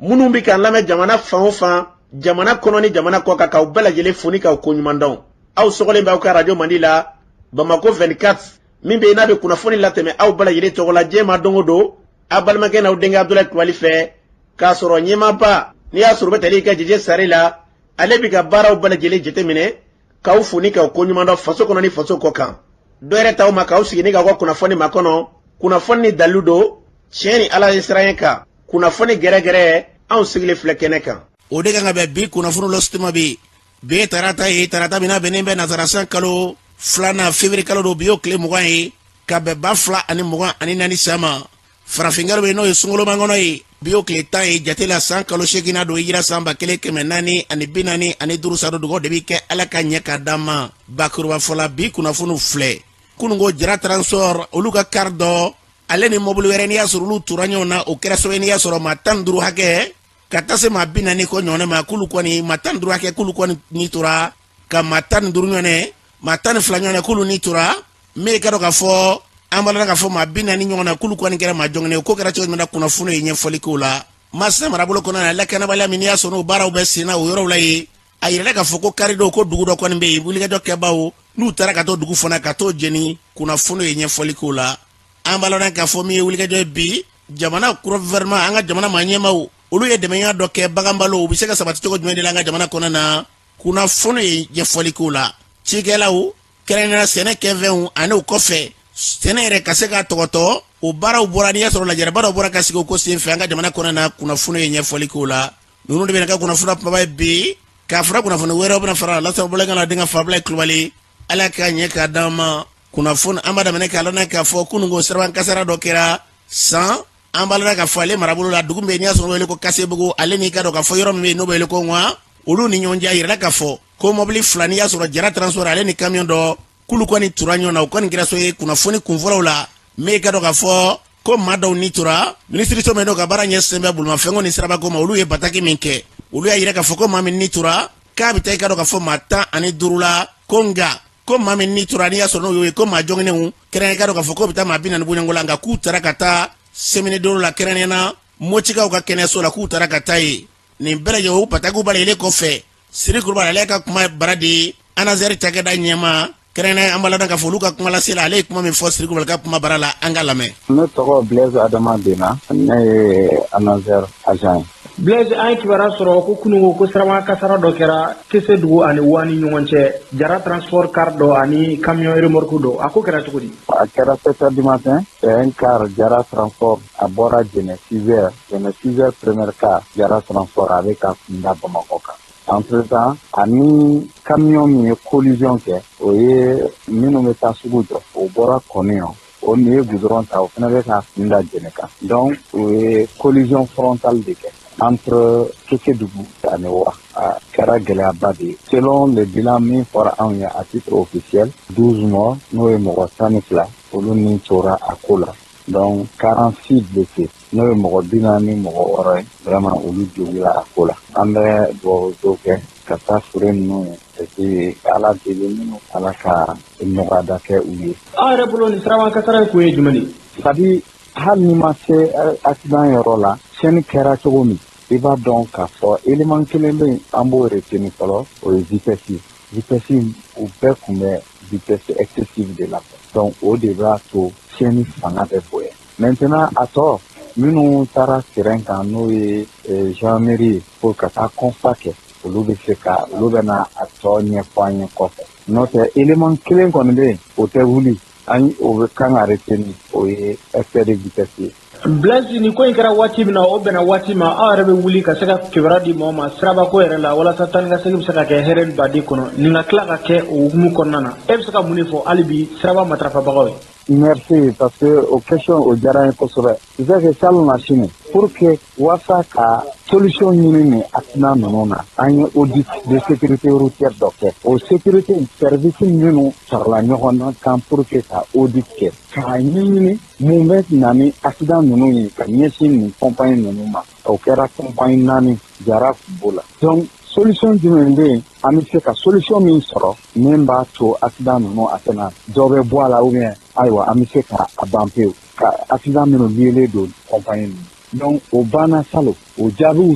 Minnu bɛ k'an lamɛn jamana fan o fan, jamana kɔnɔ ni jamana kɔ kan, k'aw bɛɛ lajɛlen fo ni k'aw koɲuman dɔn. Aw sɔgɔlen bɛ aw ka arajo mandi la, Bamako 24, min bɛ yen n'a bɛ kunnafoni latɛmɛ aw bɛɛ lajɛlen tɔgɔ la diɲɛ ma don o don, aw balimakɛ n'aw denkɛ Abudulayi Kulubali fɛ, k'a sɔrɔ ɲɛmaaba n'i y'a sɔrɔ u bɛ tali kɛ Jeje Sare la, ale bɛ ka baaraw bɛɛ lajɛlen jateminɛ, k'aw fo ni k'aw koɲuman dɔn faso kɔnɔ ni faso kɔ kan. Dɔ yɛrɛ t'aw ma k'aw sigi ni k'aw ka kunnafoni makɔnɔ, kunnafoni ni dalilu don, tiɲɛ ni Ala ye siran kan, kunnafoni gɛrɛgɛrɛ, anw sigilen filɛ kɛnɛ kan. O de kan ka bɛn bi kunnafoni lɔsituma bi. Bi ye tarata ye, tarata min n'a bɛnnen bɛ nazarasan kalo filanan, février kalo don, bi y'o tile 20 ye, ka bɛn 2024 san ma. Farafinkalo bɛ, n'o ye sunkalomakɔnɔ ye, bi y'o tile 10 ye jate la, san kalo seeginna don, hijira san 1445 san don. Dugawu de bɛ kɛ Ala ka ɲɛ ka d'an ma. Bakuruba fɔla, bi kunnafoniw filɛ. Kununko, Jara Transport olu ka car dɔ ale ni mobili wɛrɛ, n'i y'a sɔrɔ olu tura ɲɔgɔn na, o kɛra sababu ye n'i y'a sɔrɔ maa 15 hakɛ ka taa se maa 40 kɔ ɲɔgɔn ma, k'olu kɔni maa 15 hakɛ k'olu kɔni ni tora, ka maa 15 ɲɔgɔn, maa 12 ɲɔgɔn k'olu ni tora. Min ka dɔn k'a fɔ an b'a la k'a fɔ maa 40 ɲɔgɔn na k'olu kɔni kɛra maa jɔngɔn ye. Ko kɛra cogo min na, kunnafoni ye ɲɛfɔli k'o la. Masina marabolo kɔnɔna na, lakanabaliya min n'i y'a sɔrɔ n'o baaraw bɛ sen na o yɔrɔw la yen, a yirala k'a fɔ ko karidon ko dugu dɔ kɔni bɛ yen, wulikajɔ kɛbaaw n'u taara ka t'o dugu fana ka t'o jeni. Kunnafoni ye ɲɛfɔli k'o la. An b'a lɔn k'a fɔ min ye wulikajɔ ye bi, jamana gouvernement, an ka jamana maa ɲɛmaaw, olu ye dɛmɛya dɔ kɛ bagan balo, u bɛ se ka sabati cogo jumɛn de la an ka jamana kɔnɔ na. Kunnafoni ye ɲɛfɔli k'o la. Cikɛlaw, kɛrɛnkɛrɛnnenya sɛnɛ kɛfɛnw, ani o kɔfɛ sɛnɛ yɛrɛ ka se ka tɔgɔtɔ, o baaraw bɔra n'i y'a sɔrɔ lajɛrɛba dɔ bɔra ka sigi o ko sen fɛ an ka jamana kɔnɔ na. Kunnafoni ye ɲɛfɔli k'o la. Ninnu de bɛna kɛ kunnafoni kumaba ye bi, k'a fara kunnafoni wɛrɛw bɛna fara lasa bɔlɔn la. Denkɛ Fabila Kulubali, Ala ka ɲɛ k'a d'an ma. Kunnafoni an b'a daminɛ k'a lɔn k'a fɔ kununko siraban kasara dɔ kɛra San. An b'a lɔn k'a fɔ ale marabolo la, dugu min bɛ n'i y'a sɔrɔ wele ko Kasebugu, ale n'i ka dɔn k'a fɔ yɔrɔ min bɛ yen n'o bɛ wele ko Ŋwa, olu ni ɲɔgɔn cɛ, a yirala k'a fɔ ko mɔbili fila n'i y'a sɔrɔ Jara Transport ale ni camion dɔ, k'olu kɔni tura ɲɔgɔn na. O kɔni kɛra so ye kunnafoni kunfɔlɔw la, min ka dɔn k'a fɔ ko maa dɔw ni tora. Minisiriso min n'o ka baara ɲɛsin bɛ bolimafɛnko ni sirabako ma, olu ye bataki min kɛ, olu y'a yira k'a fɔ ko maa min ni tora, k'a bɛ taa i ka dɔn k'a fɔ maa 15 la. Ko nka ko maa min ni tora n'i y'a sɔrɔ n'o y'o ye, ko maa jɔngɔnenw kɛrɛnkɛrɛn ka dɔn k'a fɔ k'o bɛ taa maa 40 bɔɲɔgɔnko la. Nka k'u taara ka taa Semini la, kɛrɛnkɛrɛnnenya na Motikaw ka kɛnɛyaso la, k'u taara ka taa yen. Nin bɛɛ lajɛlen, o batakiw bɛɛ lajɛlen kɔfɛ, Siri Kulubali ale ka kuma bara di ANASER cakɛda ɲɛmaa kɛrɛnkɛrɛn, an b'a ladɔn k'a fɔ olu ka kuma lase la, ale ye kuma min fɔ Siri Kulubali ka kuma bara la, an ka lamɛn. Ne tɔgɔ Blaise Adama Dena, ne ye ANASER agent ye. Blaise, an ye kibaruya sɔrɔ ko kununko ko siraba kasara dɔ kɛra Kesedugu ani Wa ni ɲɔgɔn cɛ, Jara Transport car dɔ ani camion remorque dɔ. A ko kɛra cogo di? A kɛra 7 heures du matin, c'est un car Jara Transport, a bɔra Jɛnɛ 6 heures, Jɛnɛ 6 heures première car Jara Transport, a bɛ ka kun da Bamakɔ kan. Entre temps, ani camion min ye collision kɛ, o ye minnu bɛ taa sugu jɔ, o bɔra Kɔniyan, o nin ye goudron ta, o fana bɛ ka kun da Jɛnɛ kan. Donc o ye collision frontale de kɛ entre Kesedugu ani Wa. A kɛra gɛlɛyaba de ye. Selon le bilan min fɔra anw ye à titre officiel, 12 morts, n'o ye mɔgɔ 12, olu ni tora a ko la. Donc 46 blessés, n'o ye mɔgɔ 46 ye, vraiment olu jogila a ko la. An bɛ dugawu dɔw kɛ ka taa fure ninnu ye et puis Ala deli minnu, Ala ka nɔgɔyada kɛ u ye. Aw yɛrɛ bolo, nin siraban kasara in kun ye jumɛn de ye? C'est à dire hali n'i ma se accident yɔrɔ la, tiɲɛni kɛra cogo min, i b'a dɔn k'a fɔ élément kelen bɛ yen, an b'o retenir fɔlɔ, o ye vitesse ye. Vitesse, u bɛɛ tun bɛ vitesse excessive de la, donc o de b'a to tiɲɛni fanga bɛ bonya. Maintenant, a tɔ minnu taara terrain kan, n'o ye gendarmerie ye, pour ka taa constat kɛ, olu bɛ se ka olu bɛ na a tɔ ɲɛfɔ an ye kɔfɛ. N'o tɛ, élément kelen kɔni bɛ yen, o tɛ wuli, an o bɛ kan ka retenir, o ye excès de vitesse ye. Blaise, nin ko in kɛra waati min na, o bɛnna waati ma aw yɛrɛ bɛ wuli ka se ka kibaruya di mɔgɔw ma sirabako yɛrɛ la, walasa taa ni ka segin bɛ se ka kɛ hɛrɛ ni baden kɔnɔ. Nin ka tila ka kɛ o hukumu kɔnɔna na, e bɛ se ka mun de fɔ hali bi siraba matarafabagaw ye? Merci, parce que o question o diyara n ye kosɛbɛ. C'est que salon na sini, pour que walasa ka solution ɲini nin accident ninnu na, an ye audit de sécurité routière dɔ kɛ. O sécurité service minnu farala ɲɔgɔn na kan pour que ka audit kɛ k'a ɲɛɲini mun bɛ na ni accident ninnu ye ka ɲɛsin nin compagnie ninnu ma, o kɛra compagnie naani, Jara tun b'o la. Donc solution jumɛn bɛ yen, an bɛ se ka solution min sɔrɔ min b'a to accident ninnu a tɛna dɔ bɛ bɔ a la, ou bien ayiwa an bɛ se ka a ban pewu, ka accident minnu liélen don compagnie ninnu. Donc o banna salon, o jaabiw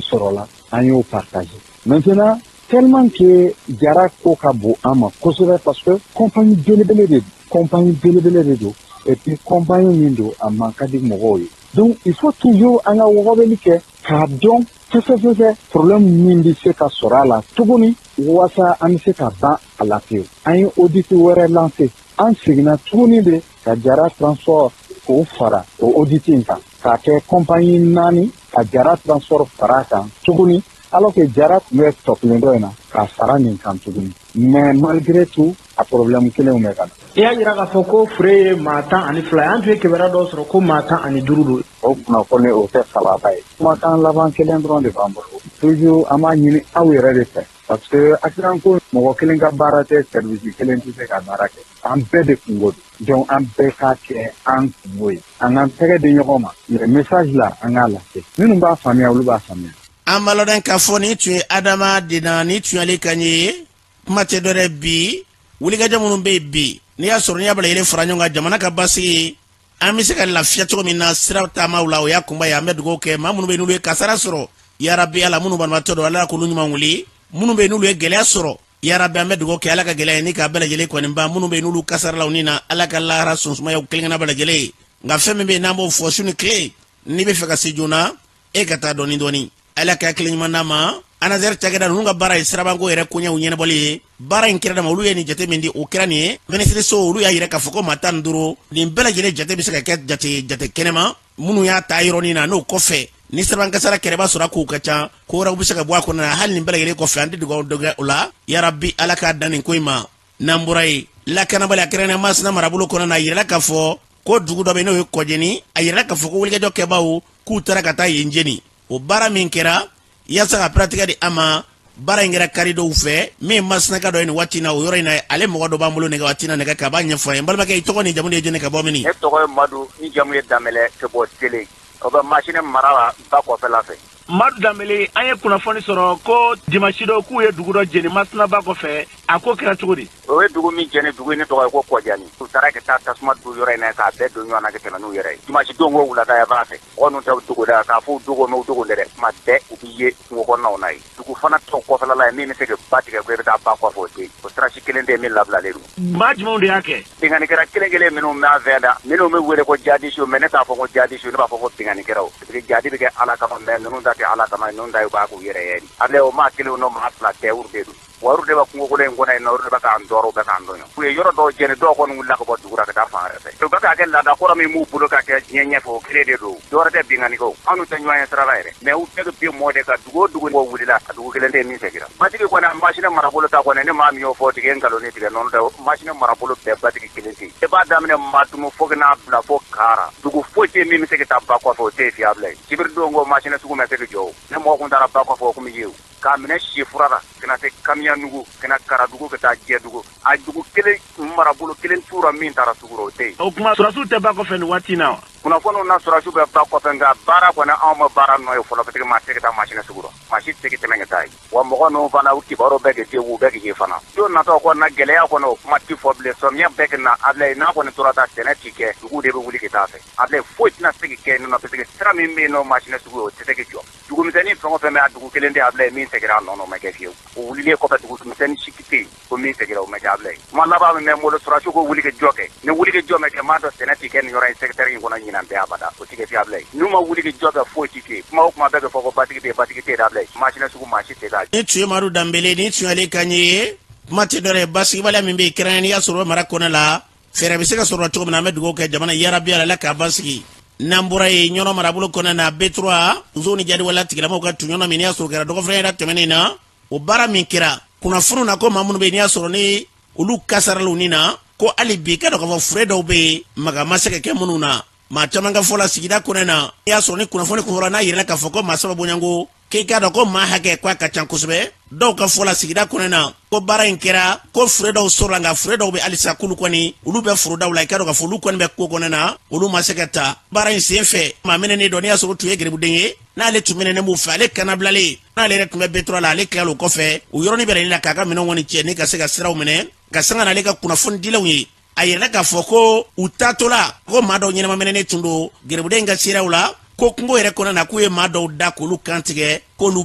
sɔrɔla, an y'o partager. Maintenant, tellement que Jara ko ka bon an ma kosɛbɛ, parce que compagnie belebele de don, compagnie belebele de don, et puis compagnie min don, a man ka di mɔgɔw ye. Donc il faut toujours an ka wɔgɔbɛli kɛ k'a dɔn fɛsɛfɛsɛ problème min bɛ se ka sɔrɔ a la tuguni, walasa an bɛ se ka ban a la pewu. An ye audit wɛrɛ lancé, an seginna tuguni de ka Jara Transport k'o fara o audit in kan, k'a kɛ compagnie naani, ka Jara Transport fara a kan tuguni, alors que Jara tun bɛ tɔ kelen dɔ in na, k'a fara nin kan tuguni. Mais malgré tout, a problème kelenw bɛ ka na. I y'a jira k'a fɔ ko fure ye maa 12 ye. An tun ye kibaruya dɔw sɔrɔ ko maa 15 don. O kunnafoni, o tɛ sababa ye. Kumakan laban kelen dɔrɔn de b'an bolo. Toujours an b'a ɲini aw yɛrɛ de fɛ, parce que accident ko, mɔgɔ kelen ka baara tɛ, service kelen tɛ se ka baara kɛ, an bɛɛ de kungo don. Donc an bɛɛ k'a kɛ an kungo ye, an k'an tɛgɛ di ɲɔgɔn ma. Le message la, an k'a lase, minnu b'a faamuya, olu b'a faamuya. An b'a lɔn k'a fɔ nin tun ye Adama Dena, nin tun y'ale kan ye. Kuma tɛ dɔ bi, wulikajɔ minnu bɛ yen bi, n'i y'a sɔrɔ n'i y'a bila yɛrɛ fara ɲɔgɔn kan, jamana ka basigi, an bɛ se ka lafiya cogo min na sira taamaw la, o y'a kunba ye. An bɛ dugawu kɛ maa minnu bɛ n'olu ye kasara sɔrɔ, yarabi Ala, minnu banabaatɔ don, Ala k'olu ɲuman wuli. Minnu bɛ n'olu ye gɛlɛya sɔrɔ, yarabi, an bɛ dugawu kɛ, Ala ka gɛlɛya ni k'a bɛɛ lajɛlen kɔni ban. Minnu bɛ n'olu kasaralaw ni na, Ala ka lahara sunsumayaw kelen-kelenna bɛɛ lajɛlen ye. Nka fɛn min bɛ yen n'an b'o fɔ su ni tile, n'i bɛ fɛ ka se joona, e ka taa dɔɔni dɔɔni. Ala ka hakili ɲuman d'a ma. ANASER cakɛda ninnu ka baara ye sirabanko yɛrɛ koɲɛw ɲɛnabɔli ye. Baara in kɛra dama, olu ye nin jate min di, o kɛra nin ye. Minisiriso, olu y'a yira k'a fɔ ko maa 15 nin bɛɛ lajɛlen jate bɛ se ka kɛ jate kɛnɛma minnu y'a ta yɔrɔnin na. N'o kɔfɛ, ni siraban kasara kɛra, i b'a sɔrɔ a kow ka ca, ko wɛrɛw bɛ se ka bɔ a kɔnɔ na. Hali nin bɛɛ lajɛlen kɔfɛ, an tɛ dugawu dɔ kɛ o la, yarabi, Ala k'a dan nin ko in ma. N'an bɔra yen, lakanabaliya kɛrɛnkɛrɛnnenya Masina marabolo kɔnɔ na, a yirala k'a fɔ ko dugu dɔ bɛ, n'o ye Kɔjeni. A yirala k'a fɔ ko wulikajɔ kɛbaaw k'u taara ka taa yen jeni. O baara min kɛra yaasa ka piratigɛ di a ma, baara in kɛra kari dɔw fɛ min Masinaka dɔ ye nin waati na o yɔrɔ in na. Ale mɔgɔ dɔ b'an bolo nɛgɛ waati na nɛgɛ kan, a b'a ɲɛfɔ an ye. N balimakɛ, i tɔgɔ ni jamu de ye jɔni, ka bɔ min? Ne tɔgɔ ye Madu, n jamu ye Danbɛlɛ, ka bɔ Tele, o bɛ Masina mara la, ba kɔfɛla fɛ. Madu Danbɛlɛ, an ye kunnafoni sɔrɔ ko dimasi dɔ k'u ye dugu dɔ jeni Masina ba kɔfɛ. A ko kɛra cogo di? O ye dugu min jeni, dugu in tɔgɔ ye ko Kɔjani. U taara ka taa tasuma don yɔrɔ in na k'a bɛɛ don ɲɔgɔn na ka tɛmɛ n'u yɛrɛ ye. Dimasi don ko wulada ya b'a fɛ, mɔgɔ ninnu tɛ dogo da k'a fɔ u dogo, mais u dogo tɛ dɛ, tuma bɛɛ u bɛ ye kungo kɔnɔnaw na yen. Dugu fana tɔ kɔfɛla la yen, min bɛ se ka ba tigɛ ko i bɛ taa ba kɔfɛ, o tɛ yen. O sira si kelen tɛ yen min labilalen don. Maa jumɛnw de y'a kɛ? Binkannikɛla kelen kelen minnu b'an fɛ da, minnu bɛ wele ko jadisiw, mais ne t'a fɔ ko jadisiw, ne b'a fɔ ko binkannikɛlaw, parce que jadi bɛ kɛ Ala kama, mais ninnu ta tɛ Ala kama, ninnu ta ye u b'a k'u yɛrɛ ye. Ale o maa kelen n'o maa fila tɛ, olu de don. Wa olu de bɛ kungokolo in kɔnɔ yen nɔ, olu de bɛ k'an tɔɔrɔ, u bɛ k'an tɔɲɔ. U ye yɔrɔ dɔw jeni, dɔw kɔni wulila ka bɔ dugu la ka taa fan wɛrɛ fɛ. U bɛ k'a kɛ laada kɔrɔ min b'u bolo ka kɛ diɲɛ ɲɛfɛ, o kelen de don. Dɔwɛrɛ tɛ, binkannikɛw. Anw n'u tɛ ɲɔgɔn ye sira la yɛrɛ, mais u bɛɛ bɛ bin mɔɔ de kan. Dugu o dugu mɔgɔ wulila, a dugu kelen tɛ yen min seginna. Basigi kɔni, Masina marabolo ta kɔni, ni maa min y'o fɔ, o tigi ye nkalon ne tigɛ. Nɔnɔ tɛ, Masina marabolo bɛɛ basigi kelen tɛ yen. I b'a daminɛ Matumu fo ka n'a bila fo Kara, dugu foyi tɛ yen min bɛ se ka taa ba kɔfɛ, o tɛ yen fiyewu a bila yen. Sibiri don ko Masina sugu ma se ka jɔ o. Ni mɔgɔ kun taara ba kɔfɛ, o kun bɛ ye o. K'a minɛ Sifura la ka na se Kamiyandugu, ka na Karadugu, ka taa Jɛdugu, a dugu kelen marabolo kelen tura min taara sugu rɔ, o tɛ yen. O tuma sɔrɔdasiw tɛ ba kɔfɛ nin waati in na wa? Kunnafoniw na, sɔrɔdasiw bɛ ba kɔfɛ, nka baara kɔni, anw ma baara nɔ ye fɔlɔ, parce que maa tɛ se ka taa Masina sugu rɔ, maa si tɛ se ka tɛmɛ ka taa yen. Wa mɔgɔ ninnu fana, u kibaru bɛ ka di, u bɛ ka ye fana. Don nataw kɔni na, gɛlɛya kɔni, o kuma tɛ fɔ bilen. Samiya bɛɛ ka na, Abilaye, n'a kɔni tora tan, sɛnɛ tɛ kɛ, duguw de bɛ wuli ka taa a fɛ. Abilaye, foyi tɛna se ka kɛ yen nɔ, parce que sira min bɛ yen nɔ, Masina sugu ye, o tɛ se ka jɔ. Dugumisɛnnin fɛn o fɛn bɛ, a dugu kelen tɛ Abilaye min seginna a nɔ na, o ma kɛ fiyewu. O wulilen kɔfɛ, dugumisɛnnin si tɛ yen ko min seginna, o ma kɛ Abilaye. Kuma laban min bɛ n bolo, sɔrɔdasiw ko wuli ka jɔ kɛ. Ni wuli ka jɔ ma kɛ, n b'a dɔn sɛnɛ tɛ kɛ nin yɔrɔ in secteur in kɔnɔ ɲinan tɛ abada, o tɛ kɛ fiyewu Abilaye. N'u ma wuli ka jɔ kɛ, foyi tɛ kɛ yen. Kuma o kuma bɛɛ bɛ fɔ ko basigi tɛ yen, basigi tɛ yen Abilaye. Masina sugu, maa si tɛ taa. Nin tun ye Madu Danbele, nin tun y'ale kan ye. Kuma tɛ dɔ wɛrɛ ye, basigibaliya min bɛ yen, kɛrɛnkɛrɛnnenya n'i y'a sɔrɔ mara kɔnɔ la, fɛɛrɛ bɛ se ka sɔrɔ cogo min na. An bɛ dugawu kɛ jamana, yarabi Ala k'a basigi. N'an bɔra yen, Ɲɔnɔ marabolo kɔnɔ na, B3 musow ni jadiwaleya tigilamaw ka tuɲɔnɔ min n'i y'a sɔrɔ kɛra dɔgɔfɛrɛ yɛrɛ tɛmɛnen na, o baara min kɛra, kunnafoniw na ko maa minnu bɛ yen n'i y'a sɔrɔ ni olu kasarala u ni na, ko hali bi ka dɔn k'a fɔ fure dɔw bɛ yen, maga ma se ka kɛ minnu na. Maa caman ka fɔ la, sigida kɔnɔ na, n'i y'a sɔrɔ ni kunnafoni kunfɔlɔ n'a yirala k'a fɔ ko maa saba bɔɲɔgɔnko, k'i k'a dɔn ko maa hakɛ ko a ka ca kosɛbɛ. Dɔw ka fɔ la, sigida kɔnɔ na, ko baara in kɛra, ko fure dɔw sɔrɔla, nka fure dɔw bɛ halisa k'olu kɔni olu bɛ forodaw la. I k'a dɔn k'a fɔ olu kɔni bɛ ko kɔnɔ na, olu ma se ka ta. Baara in sen fɛ, maa minɛnen dɔ, n'i y'a sɔrɔ tun ye geribuden ye, n'ale tun minɛnen b'u fɛ, ale kanabilalen, n'ale yɛrɛ tun bɛ B3 la, ale tilala o kɔfɛ o yɔrɔnin bɛɛ la k'a ka minɛnw kɔni cɛ ni ka se ka siraw minɛ ka sanga n'ale ka kunnafonidilaw ye. A yirala k'a fɔ ko u taatɔla, ko maa dɔw ɲɛnama minɛnen tun don geribuden in ka siraw la. Ko kungo yɛrɛ kɔnɔna na, k'u ye maa dɔw da k'olu kantigɛ, k'olu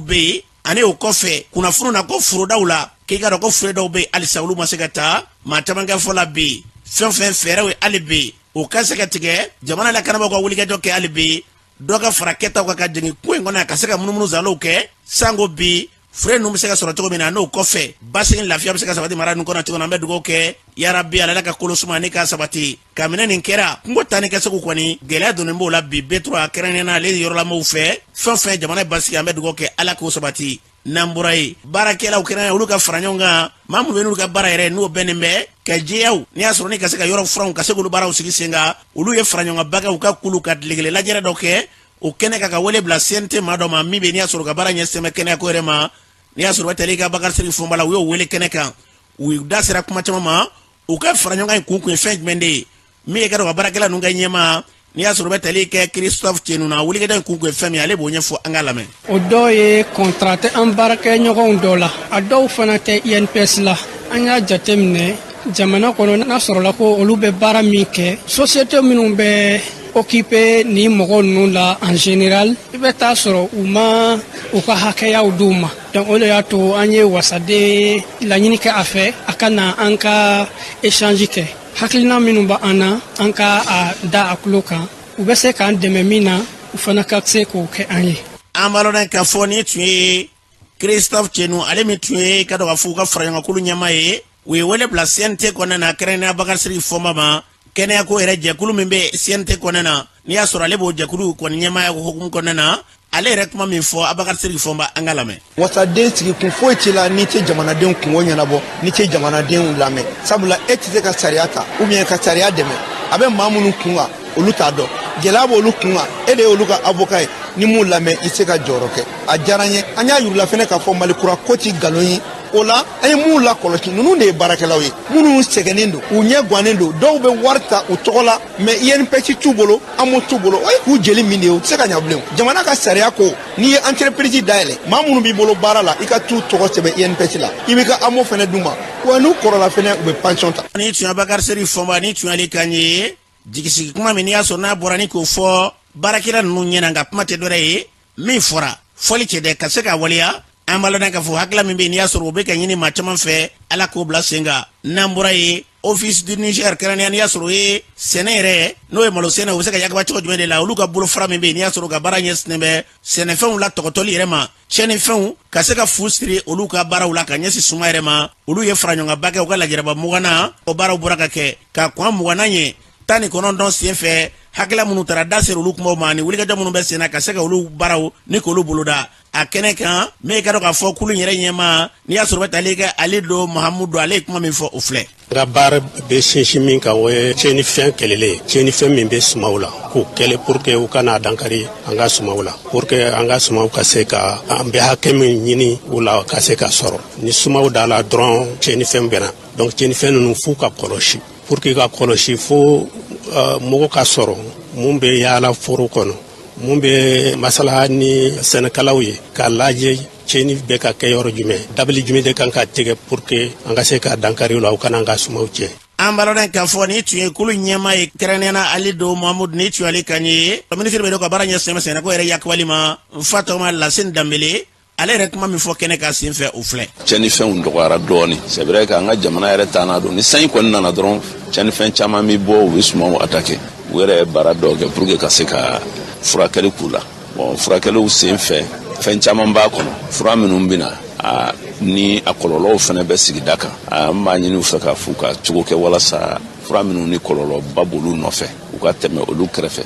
bɛ yen. Ani o kɔfɛ, kunnafoniw na ko forodaw la, k'i k'a dɔn ko fure dɔw bɛ yen halisa, olu ma se ka taa. Maa caman ka fɔ la bi, fɛn fɛn fɛɛrɛw ye hali bi o ka se ka tigɛ, jamana lakanabaaw ka wulikajɔ kɛ hali bi, dɔ ka fara kɛtaw kan ka jigin ko in kɔnɔ, ka se ka munumunu zalow kɛ sanko bi fure ninnu bɛ se ka sɔrɔ cogo min na. N'o kɔfɛ, basigi lafiya bɛ se ka sabati mara ninnu kɔnɔ cogo min na. An bɛ dugawu kɛ, yarabi Ala ka kolo suma ni ka sabati. Ka minɛ nin kɛra kungo taa ni ka segu kɔni, gɛlɛya donnen b'o la bi B3 kɛrɛnkɛrɛnnenya ale yɔrɔlamɔgɔw fɛ. Fɛn fɛn jamana basigi, an bɛ dugawu kɛ, Ala k'o sabati. N'an bɔra yen, baarakɛlaw kɛrɛnkɛrɛnnenya olu ka fara ɲɔgɔn kan, maa minnu bɛ n'olu ka baara yɛrɛ n'o bɛnnen bɛ ka jɛyaw, n'i y'a sɔrɔ ni ka se ka yɔrɔ furanw, ka se k'olu baaraw sigi sen kan, olu ye fara ɲɔgɔn kan kɛ u ka kulu ka tile kelen lajɛrɛ dɔ kɛ o kɛnɛ kan, ka wele bila CNT maa dɔ ma min bɛ n'i y'a sɔrɔ ka baara ɲɛsin bɛ kɛnɛyako yɛrɛ ma, n'i y'a sɔrɔ bɛ tali ka Bakari Sidiki Fɔnba la. U y'o wele kɛnɛ kan, u da sera kuma caman ma. U ka fara ɲɔgɔn kan in kun kun ye fɛn jumɛn de ye? Min ye ka dɔn ka baarakɛla ninnu ka ɲɛmaa, n'i y'a sɔrɔ bɛ tali kɛ Christophe Tienu na, wulikajɔ in kun kun ye fɛn min ye, ale b'o ɲɛfɔ, an k'a lamɛn. O dɔw ye contrat tɛ an baarakɛɲɔgɔnw dɔw la, a dɔw fana tɛ INPS la. An y'a jateminɛ jamana kɔnɔ, n'a sɔrɔla ko olu bɛ baara min kɛ, société minnu bɛ occuper ni mɔgɔ ninnu la, en général i bɛ taa sɔrɔ u ma u ka hakɛyaw d'u ma. Donc o de y'a to an ye wasaden laɲini kɛ a fɛ, a ka na an ka échange kɛ, hakilina minnu b'an na, an ka a da a tulo kan, u bɛ se k'an dɛmɛ min na, u fana ka se k'o kɛ an ye. An b'a lɔn k'a fɔ nin tun ye Christophe Tienu, ale min tun ye ka dɔn k'a fɔ u ka faraɲɔgɔnkulu ɲɛmaa ye. U ye wele bila CNT kɔnɔna na, kɛrɛnkɛrɛnnenya Bakari Sidiki Fɔnba ma, kɛnɛyako yɛrɛ jɛkulu min bɛ CNT kɔnɔna na, n'i y'a sɔrɔ ale b'o jɛkulu kɔni ɲɛmaaya hukumu kɔnɔna na. Ale yɛrɛ kuma min fɔ, Abakari Sidiki Fɔnba, an ka lamɛn. Wasaden sigikun foyi t'i la n'i tɛ jamanadenw kungo ɲɛnabɔ, n'i tɛ jamanadenw lamɛn, sabula e tɛ se ka sariya ta ou bien ka sariya dɛmɛ. A bɛ maa minnu kun kan, olu t'a dɔn, gɛlɛya b'olu kun kan, e de ye olu ka avocat ye. Ni m'u lamɛn, i tɛ se ka jɔyɔrɔ kɛ. A diyara n ye. An y'a yir'u la fɛnɛ k'a fɔ Mali kura ko ti nkalon ye. O la, an ye mun lakɔlɔsi? Ninnu de ye baarakɛlaw ye minnu sɛgɛnnen don, u ɲɛ gannen don. Dɔw bɛ wari ta u tɔgɔ la, mais INPS t'u bolo, AMO t'u bolo. O ye k'u jeli min de ye, u tɛ se ka ɲa bilen. Jamana ka sariya ko n'i ye entreprise dayɛlɛ, maa minnu b'i bolo baara la, i ka t'u tɔgɔ sɛbɛn INPS la, i b'i ka AMO fɛnɛ d'u ma, wa n'u kɔrɔla fɛnɛ, u bɛ pension ta. Ni tun ye Bakari Sidiki Fɔnba, ni tun y'ale kan ye. Jigisigi kuma min n'i y'a sɔrɔ n'a bɔra ni k'o fɔ baarakɛla ninnu ɲɛna, nka kuma tɛ dɔwɛrɛ ye, min fɔra fɔli cɛ dɛ, ka se ka waleya. An b'a lɔn k'a fɔ hakilila min bɛ yen, n'i y'a sɔrɔ o bɛ ka ɲini maa caman fɛ, Ala k'o bila sen kan. N'an bɔra yen, Office du Niger, kɛrɛnkɛrɛnnenya n'i y'a sɔrɔ o ye sɛnɛ yɛrɛ, n'o ye malo sɛnɛ, o bɛ se ka yakaba cogo jumɛn de la, olu ka bolofara min bɛ yen, n'i y'a sɔrɔ u ka baara ɲɛsinnen bɛ sɛnɛfɛnw la tɔgɔtɔli yɛrɛ ma, tiɲɛnifɛnw ka se ka fu siri olu ka baaraw la ka ɲɛsin suma yɛrɛ ma, olu ye faraɲɔgɔnkanba kɛ u ka lajɛrɛba 20nan. O baaraw bɔra ka kɛ ka kɔn 20nan ɲɛ 19 sen fɛ. Hakilila minnu taara, da sera olu kumaw ma, ni wulikajɔ minnu bɛ sen na ka se ka olu baaraw ni k'olu boloda a kɛnɛ kan. Min ka dɔn k'a fɔ kulu yɛrɛ ɲɛmaa, n'i y'a sɔrɔ bɛ tali kɛ Alido Mahamudu, ale ye kuma min fɔ, o filɛ. N ka baara bɛ sinsin min kan, o ye tiɲɛnifɛn kɛlɛlen ye, tiɲɛnifɛn min bɛ sumaw la, k'o kɛlɛ pour que u kana dankari an ka sumaw la, pour que an ka sumaw ka se ka an bɛ hakɛ min ɲini u la, ka se ka sɔrɔ. Ni sumaw dala dɔrɔn, tiɲɛnifɛn bɛ na. Donc tiɲɛnifɛn ninnu, f'u ka kɔlɔsi. Pour que ka kɔlɔsi, fo mɔgɔ ka sɔrɔ mun bɛ yaala foro kɔnɔ, mun bɛ masala ni sɛnɛkɛlaw ye, k'a lajɛ tiɲɛni bɛ ka kɛ yɔrɔ jumɛn, dabali jumɛn de kan ka tigɛ pour que an ka se ka dankari la, u kana an ka sumaw tiɲɛ. An b'a lɔn k'a fɔ ni tun ye kulu ɲɛmaa ye, kɛrɛnkɛrɛnnenya la Alido Mahamudu, ni tun y'ale kan ye. Minisiri bɛ ka baara ɲɛsin sɛnɛko yɛrɛ yakubali ma, n fa tɔgɔma Lasine Danbele, ale yɛrɛ kuma min fɔ kɛnɛ kan sen fɛ, o filɛ. Tiɲɛnifɛnw dɔgɔyara dɔɔni. C'est vrai k'an ka jamana yɛrɛ taa n'a don, ni sanji kɔni nana dɔrɔn, tiɲɛnifɛn caman bɛ bɔ, u bɛ sumanw attaquer. U yɛrɛ ye baara dɔw kɛ pour que ka se ka furakɛli k'u la. Bon, furakɛliw sen fɛ, fɛn caman b'a kɔnɔ, fura minnu bɛ na a ni a kɔlɔlɔw fana bɛ sigida kan. An b'a ɲini u fɛ k'a f'u ka cogo kɛ walasa fura minnu ni kɔlɔlɔba b'olu nɔfɛ, u ka tɛmɛ olu kɛrɛfɛ.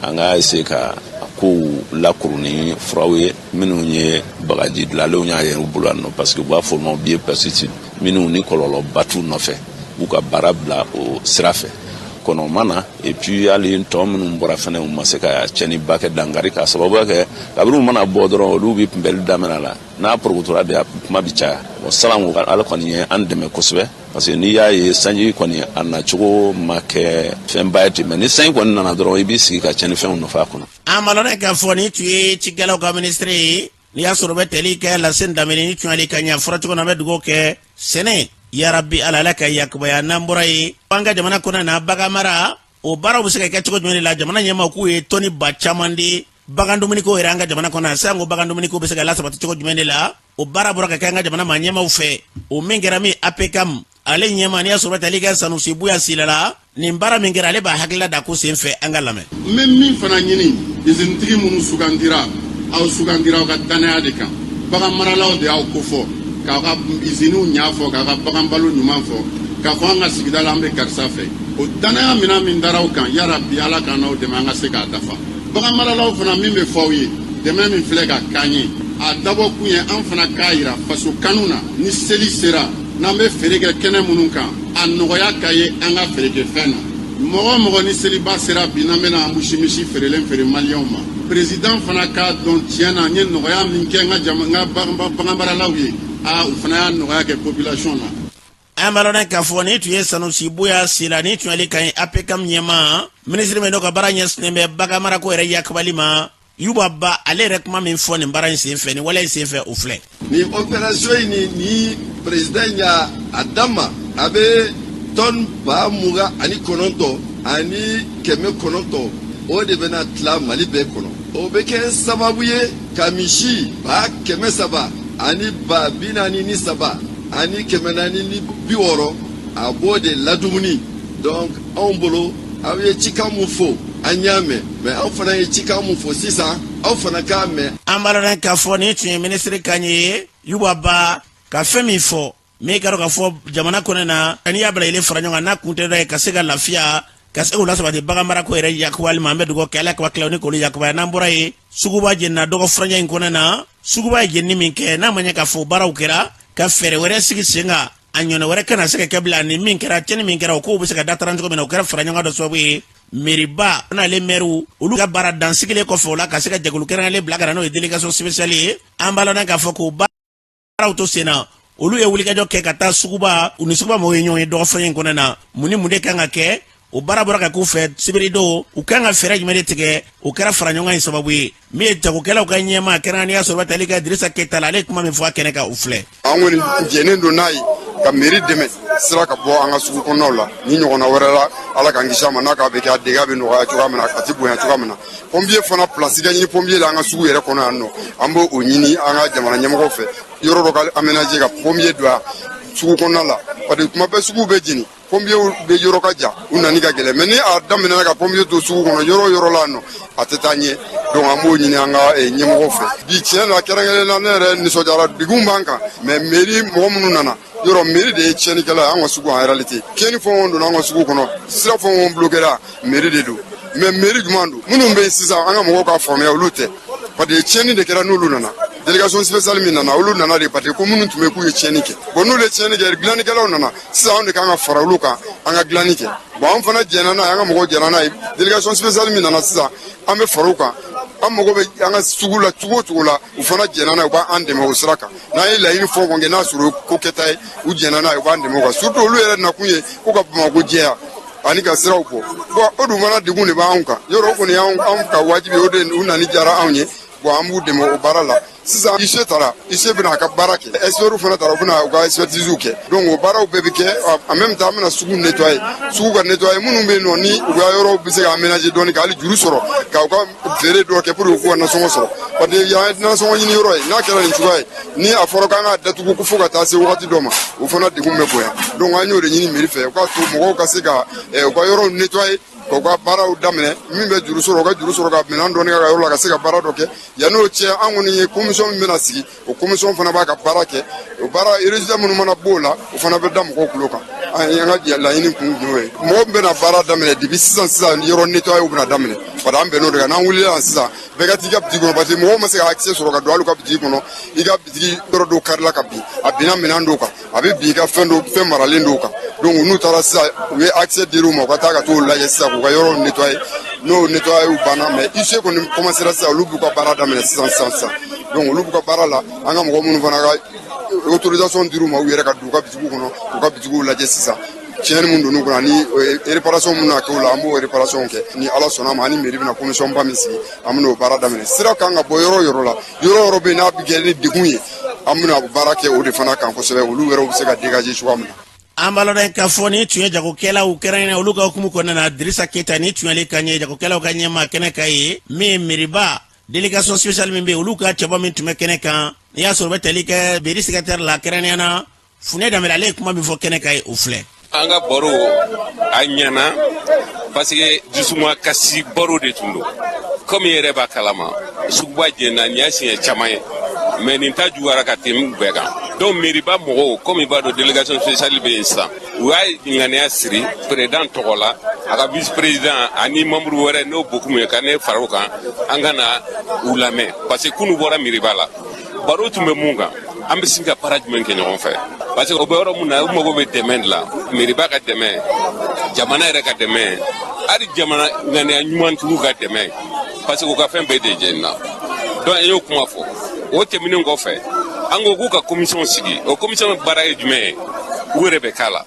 An ka essayer ka kow lakuru ni furaw ye minnu ye bagaji dilanlenw y'a yɛrɛ bolo yan nɔ, parce que u b'a fɔ ma biopesticide, minnu ni kɔlɔlɔba t'u nɔfɛ, u ka baara bila o sira fɛ. Kɔnɔ ma na, et puis hali tɔ minnu bɔra fɛnɛ, u ma se ka tiɲɛniba kɛ, dankari, k'a sababuya kɛ kabini u mana bɔ dɔrɔn, olu bɛ kunbɛli daminɛ la. N'a porokotora de, a kuma bɛ caya. Bon, salam, Ala kɔni ye an dɛmɛ kosɛbɛ, parce que n'i y'a ye sanji kɔni a nacogo ma kɛ fɛnba ye ten, mais ni sanji kɔni nana dɔrɔn, i b'i sigi ka tiɲɛnifɛnw nɔfɛ a kɔnɔ. An b'a lɔn k'a fɔ ni tun ye cikɛlaw ka minisiri ye, n'i y'a sɔrɔ bɛ tɛli kɛ Lasine Danbele, ni tun y'ale ka ɲɛ fɔra cogo na. An bɛ dugawu kɛ sɛnɛ, yarabi Ala, Ala ka yakubaya. N'an bɔra yen, an ka jamana kɔnɔ na, bagan mara o baaraw bɛ se ka kɛ cogo jumɛn de la? Jamana ɲɛmaaw k'u ye tɔni ba caman di. Bagan dumuniko yɛrɛ an ka jamana kɔnɔ, sisan ko bagan dumuniko bɛ se ka lasabati cogo jumɛn de la? O baara bɔra ka kɛ an ka jamana maa ɲɛmaaw fɛ. O min kɛra min APCAM ale ɲɛmaa, n'i y'a sɔrɔ tali kɛ Sanusi Buya Sila la, nin baara min kɛra, ale b'a hakilila da ko sen fɛ. An ka lamɛn. N bɛ min fana ɲini, izinitigi minnu sugandira, aw sugandira aw ka dannaya de kan. Bagan maralaw de y'aw kofɔ, k'aw ka iziniw ɲa fɔ, k'aw ka bagan balo ɲuman fɔ, k'a fɔ an ka sigida la an bɛ karisa fɛ. O dannaya minɛn min dara aw kan, yarabi Ala k'an n'aw dɛmɛ an ka se k'a dafa. Bagan maralaw fana, min bɛ fɔ aw ye, dɛmɛ min filɛ ka k'an ye, a dabɔ kun ye an fana k'a yira faso kanu na. Ni seli sera, n'an bɛ feere kɛ kɛnɛ minnu kan, a nɔgɔya ka ye an ka feerekɛfɛn na. Mɔgɔ o mɔgɔ, ni seliba sera bi, n'an bɛna anbusimisi feerelen feere maliyɛnw ma, perezidan fana k'a dɔn tiɲɛ na n ye nɔgɔya min kɛ n ka jama, n ka baganmaralaw ye, aa, u fana y'a nɔgɔya kɛ population na. An b'a lɔn k'a fɔ nin tun ye Sanusi Buya Sila, nin tun y'ale kan ye, APCAM ɲɛmaa, minisiri min n'o ka baara ɲɛsinnen bɛ bagan marako yɛrɛ yakubali ma, Yuba Ba. Ale yɛrɛ kuma min fɔ nin baara in senfɛ, nin waleya in senfɛ, o filɛ. Nin opération in ni président in y'a a d'an ma, a bɛ tonne 29,900, o de bɛna tila Mali bɛɛ kɔnɔ. O bɛ kɛ sababu ye ka misi 300 ani 43 460, a b'o de ladumuni. Donc anw bolo, aw ye cikan mun fɔ, an y'a mɛn, mais aw fana ye cikan mun fɔ sisan, aw fana k'a mɛn. An b'a lɔn k'a fɔ nin tun ye minisiri kan ye, Yuba Ba, ka fɛn min fɔ, min ka dɔn k'a fɔ jamana kɔnɔ na, n'i y'a bila ile fara ɲɔgɔn kan, n'a kun tɛ dɔ ye ka se ka lafiya, ka se k'o lasabati bagan marako yɛrɛ yakubali ma. An bɛ dugawu kɛ Ala ka tila ni k'olu yakubaya. N'an bɔra yen, suguba jenina dɔgɔ furancɛ in kɔnɔ na. Suguba ye jenini min kɛ, n'a ma ɲɛ k'a fɔ baaraw kɛra ka fɛɛrɛ wɛrɛ sigi sen kan, a ɲɔgɔn wɛrɛ kana se ka kɛ bila ni min kɛra, tiɲɛni min kɛra, o kow bɛ se ka dataran cogo min na. O kɛra fara ɲɔgɔn kan dɔ sababu ye. Meriba n'ale mɛriw, olu ka baara dansigilen kɔfɛ, o la ka se ka jɛkulu kɛrɛnkɛrɛnlen bila ka na, n'o ye délégation spéciale ye. An b'a lɔn k'a fɔ k'o baaraw to sen na, olu ye wulikajɔ kɛ ka taa suguba. U ni suguba mɔgɔw ye ɲɔgɔn ye dɔgɔ furancɛ in kɔnɔ na. Mun ni mun de kan ka kɛ? O baara bɔra ka k'u fɛ sibiridon. U kan ka fɛɛrɛ jumɛn de tigɛ? O kɛra fara ɲɔgɔn in sababu ye. Min ye jagokɛlaw ka ɲɛmaa kɛrɛnkɛrɛnnenya sɔrɔ tali kɛ Dirisa Keyita la, ale ye kuma min fɔ a kɛnɛ kan, o filɛ. An kɔni jɛnnen don n'a ye ka mairie dɛmɛ sira ka bɔ an ka sugu kɔnɔnaw la. Ni ɲɔgɔnna wɛrɛ la, Ala k'an kisi a ma, n'a k'a bɛ kɛ, a dégâts bɛ nɔgɔya cogoya min na, a tɛ bonya cogoya min na. Pompier fana place ka ɲini pompier la an ka sugu yɛrɛ kɔnɔ yan nɔ. An b'o ɲini an ka jamana ɲɛmɔgɔw fɛ, yɔrɔ dɔ ka aménager ka pompier don yan sugu kɔnɔna la, parce que tuma bɛɛ sugu bɛ jeni, pompier bɛ yɔrɔ ka jan, u nani ka gɛlɛn. Mais ni a daminɛna ka pompier to sugu kɔnɔ yɔrɔ o yɔrɔ la nɔ, a tɛ taa ɲɛ. Donc an b'o ɲini an ka ɲɛmɔgɔw fɛ. Bi tiɲɛ na, kɛrɛnkɛrɛnnen na, ne yɛrɛ nisɔndiyara. Degun b'an kan, mais mairie mɔgɔ minnu nana yɔrɔ, mairie de ye tiɲɛnikɛla ye an ka sugu. En réalité, tiɲɛni fɛn o fɛn donna an ka sugu kɔnɔ, sira fɛn o fɛn bloquera, mairie de don. Mais mairie jumɛn don? Minnu bɛ yen sisan, an ka mɔgɔw k'a faamuya, olu tɛ, parce que tiɲɛni de kɛra. N'olu nana, délégation spéciale min nana, olu nana de parce que ko minnu tun bɛ k'u ye tiɲɛni kɛ. Bon, n'olu ye tiɲɛni kɛ, dilannikɛlaw nana sisan, anw de kan ka fara olu kan, an ka dilanni kɛ. Bon, an fana jɛnna n'a ye, an ka mɔgɔw jɛnna n'a ye. Délégation spéciale min nana sisan, an bɛ fara u kan. An mago bɛ an ka sugu la cogo o cogo la, u fana jɛnna n'a ye, u b'an dɛmɛ o sira kan. N'an ye laɲini fɛn o fɛn kɛ, n'a sɔrɔ ko kɛta ye, u jɛnna n'a ye, u b'an dɛmɛ o kan. Surtout olu yɛrɛ nakun ye ko ka Bamakɔ jɛya ani ka siraw bɔ. Bon, o dun fana degun de b'anw kan yɔrɔ. O kɔni y'anw ka wajibi, o de u nani diyara anw ye. Bon, an b'u dɛmɛ o baara la. Sisan huissier taara, huissier bɛna a ka baara kɛ, experts fana taara, u bɛna u ka expertise kɛ. Donc o baaraw bɛɛ bɛ kɛ en même temps. An bɛna sugu nettoyer, sugu ka nettoyer. Minnu bɛ yen nɔ, ni u ka yɔrɔw bɛ se ka aménager dɔɔni, ka hali juru sɔrɔ ka u ka feere dɔ kɛ pour que u k'u ka nasɔngɔ sɔrɔ, parce que yan ye nasɔngɔ ɲini yɔrɔ ye. N'a kɛra nin cogoya ye, ni a fɔra k'an k'a datugu ko fo ka taa se wagati dɔ ma, o fana degun bɛ bonya. Donc an y'o de ɲini mairie fɛ, u k'a to mɔgɔw ka se ka u ka yɔrɔw nettoyer, k'u ka baaraw daminɛ. Min bɛ juru sɔrɔ, u ka juru sɔrɔ ka minɛn dɔɔni k'a ka yɔrɔ la, ka se ka baara dɔ kɛ. Yann'o cɛ, an kɔni ye commission min bɛna sigi, o commission fana b'a ka baara kɛ. O baara résultat minnu mana b'o la, o fana bɛ da mɔgɔw tulo kan. An ye an ka laɲini kun y'o ye. Mɔgɔw bɛna baara daminɛ depuis sisan sisan, yɔrɔ nettoyer bɛna daminɛ, parce que an bɛnn'o de kan. N'an wulila yan sisan, bɛɛ ka t'i ka bitigi kɔnɔ, parce que mɔgɔw ma se ka accès sɔrɔ ka don hali u ka bitigi kɔnɔ. I ka bitigi yɔrɔ dɔw karila ka bin, a binna minɛn dɔw kan, a bɛ bin i ka fɛn dɔw, fɛn maralen dɔw kan. Donc n'u taara sisan, u ye accès dir'u ma, u ka taa ka t'o lajɛ sisan, k'u ka yɔrɔw nettoyer. N'o nettoyer banna, mais huissier kɔni commencera sisan, olu b'u ka baara daminɛ sisan sisan sisan. Donc olu b'u ka baara la. An ka mɔgɔ minnu fana ka autorisation dir'u ma, u yɛrɛ ka don u ka bitigiw kɔnɔ, k'u ka bitigiw lajɛ sisan, tiɲɛni mun donn'u kɔnɔ ani réparation mun na kɛ o la, an b'o réparation kɛ. Ni Ala sɔnna ma, ani mairie bɛna commission ba min sigi, an bɛna o baara daminɛ. Sira kan ka bɔ yɔrɔ o yɔrɔ la, yɔrɔ o yɔrɔ bɛ yen n'a bɛ kɛ ni degun ye, an bɛna baara kɛ o de fana kan kosɛbɛ, olu yɛrɛw bɛ se ka dégager cogoya min na. An b'a lɔn k'a fɔ nin tun ye jagokɛlaw kɛrɛnkɛrɛn olu ka hukumu kɔnɔna na. Dirisa Keyita, nin tun y'ale kan ye, jagokɛlaw ka ɲɛmaa kɛnɛ kan ye min ye meriba. Délégation spéciale min bɛ yen, olu ka cɛbɔ min tun bɛ kɛnɛ kan, n'i y'a sɔrɔ u bɛ tali kɛ mairie secrétaire la, kɛrɛnkɛrɛnnenya na Funɛ Danbɛlɛ, ale ye kuma min fɔ kɛnɛ kan ye, o filɛ. An ka baro a ɲɛna parce que dusumakasi baro de tun don. Komi i yɛrɛ b'a kalama, suguba jenina, nin y'a siɲɛ caman ye, mais nin ta juguyara ka tɛmɛ bɛɛ kan. Donc meriba mɔgɔw, komi i b'a dɔn délégation spéciale bɛ yen sisan, u y'a ŋaniya siri président tɔgɔ la, a ka vice président ani membre wɛrɛ n'o Bokum ye, ka ne fara o kan, an ka na u lamɛn parce que kunu bɔra meriba la. Baro tun bɛ mun kan? An bɛ se ka baara jumɛn kɛ ɲɔgɔn fɛ? Parce que o bɛ yɔrɔ mun na, u mago bɛ dɛmɛ de la, meriba ka dɛmɛ, jamana yɛrɛ ka dɛmɛ, hali jamana ŋaniya ɲumantigiw ka dɛmɛ, parce que u ka fɛn bɛɛ de jenina. Donc an y'o kuma fɔ. O tɛmɛnen kɔfɛ, an ko k'u ka commission sigi. O commission baara ye jumɛn ye? U yɛrɛ bɛ k'a la.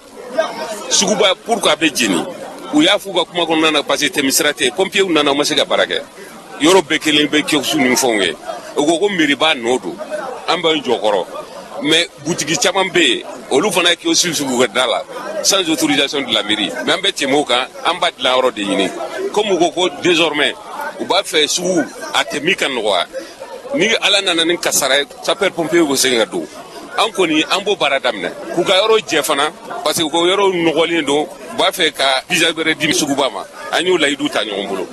Suguba, pourquoi a bɛ jeni? U y'a f'u ka kuma kɔnɔna na, parce que tɛmɛsira tɛ yen. Pompiers nana, u ma se ka baara kɛ, yɔrɔ bɛɛ kelen bɛ kiosque ni fɛnw ye. U ko ko meriba nɔ don, an b'an jɔ kɔrɔ, mais butigi caman bɛ yen, olu fana ye kiosque sigi u ka da la sans autorisation de la mairie. Mais an bɛ tɛmɛ o kan, an b'a dilan yɔrɔ de ɲini. Comme u ko ko désormais u b'a fɛ sugu a tɛmɛ ka nɔgɔya, ni Ala nana ni kasara ye, sapeur pompier bɛ se ka don. An kɔni an b'o baara daminɛ k'u ka yɔrɔ jɛ fana, parce que u ka yɔrɔ nɔgɔlen don. U b'a fɛ ka visage wɛrɛ di suguba ma, an y'o layidu ta ɲɔgɔn bolo.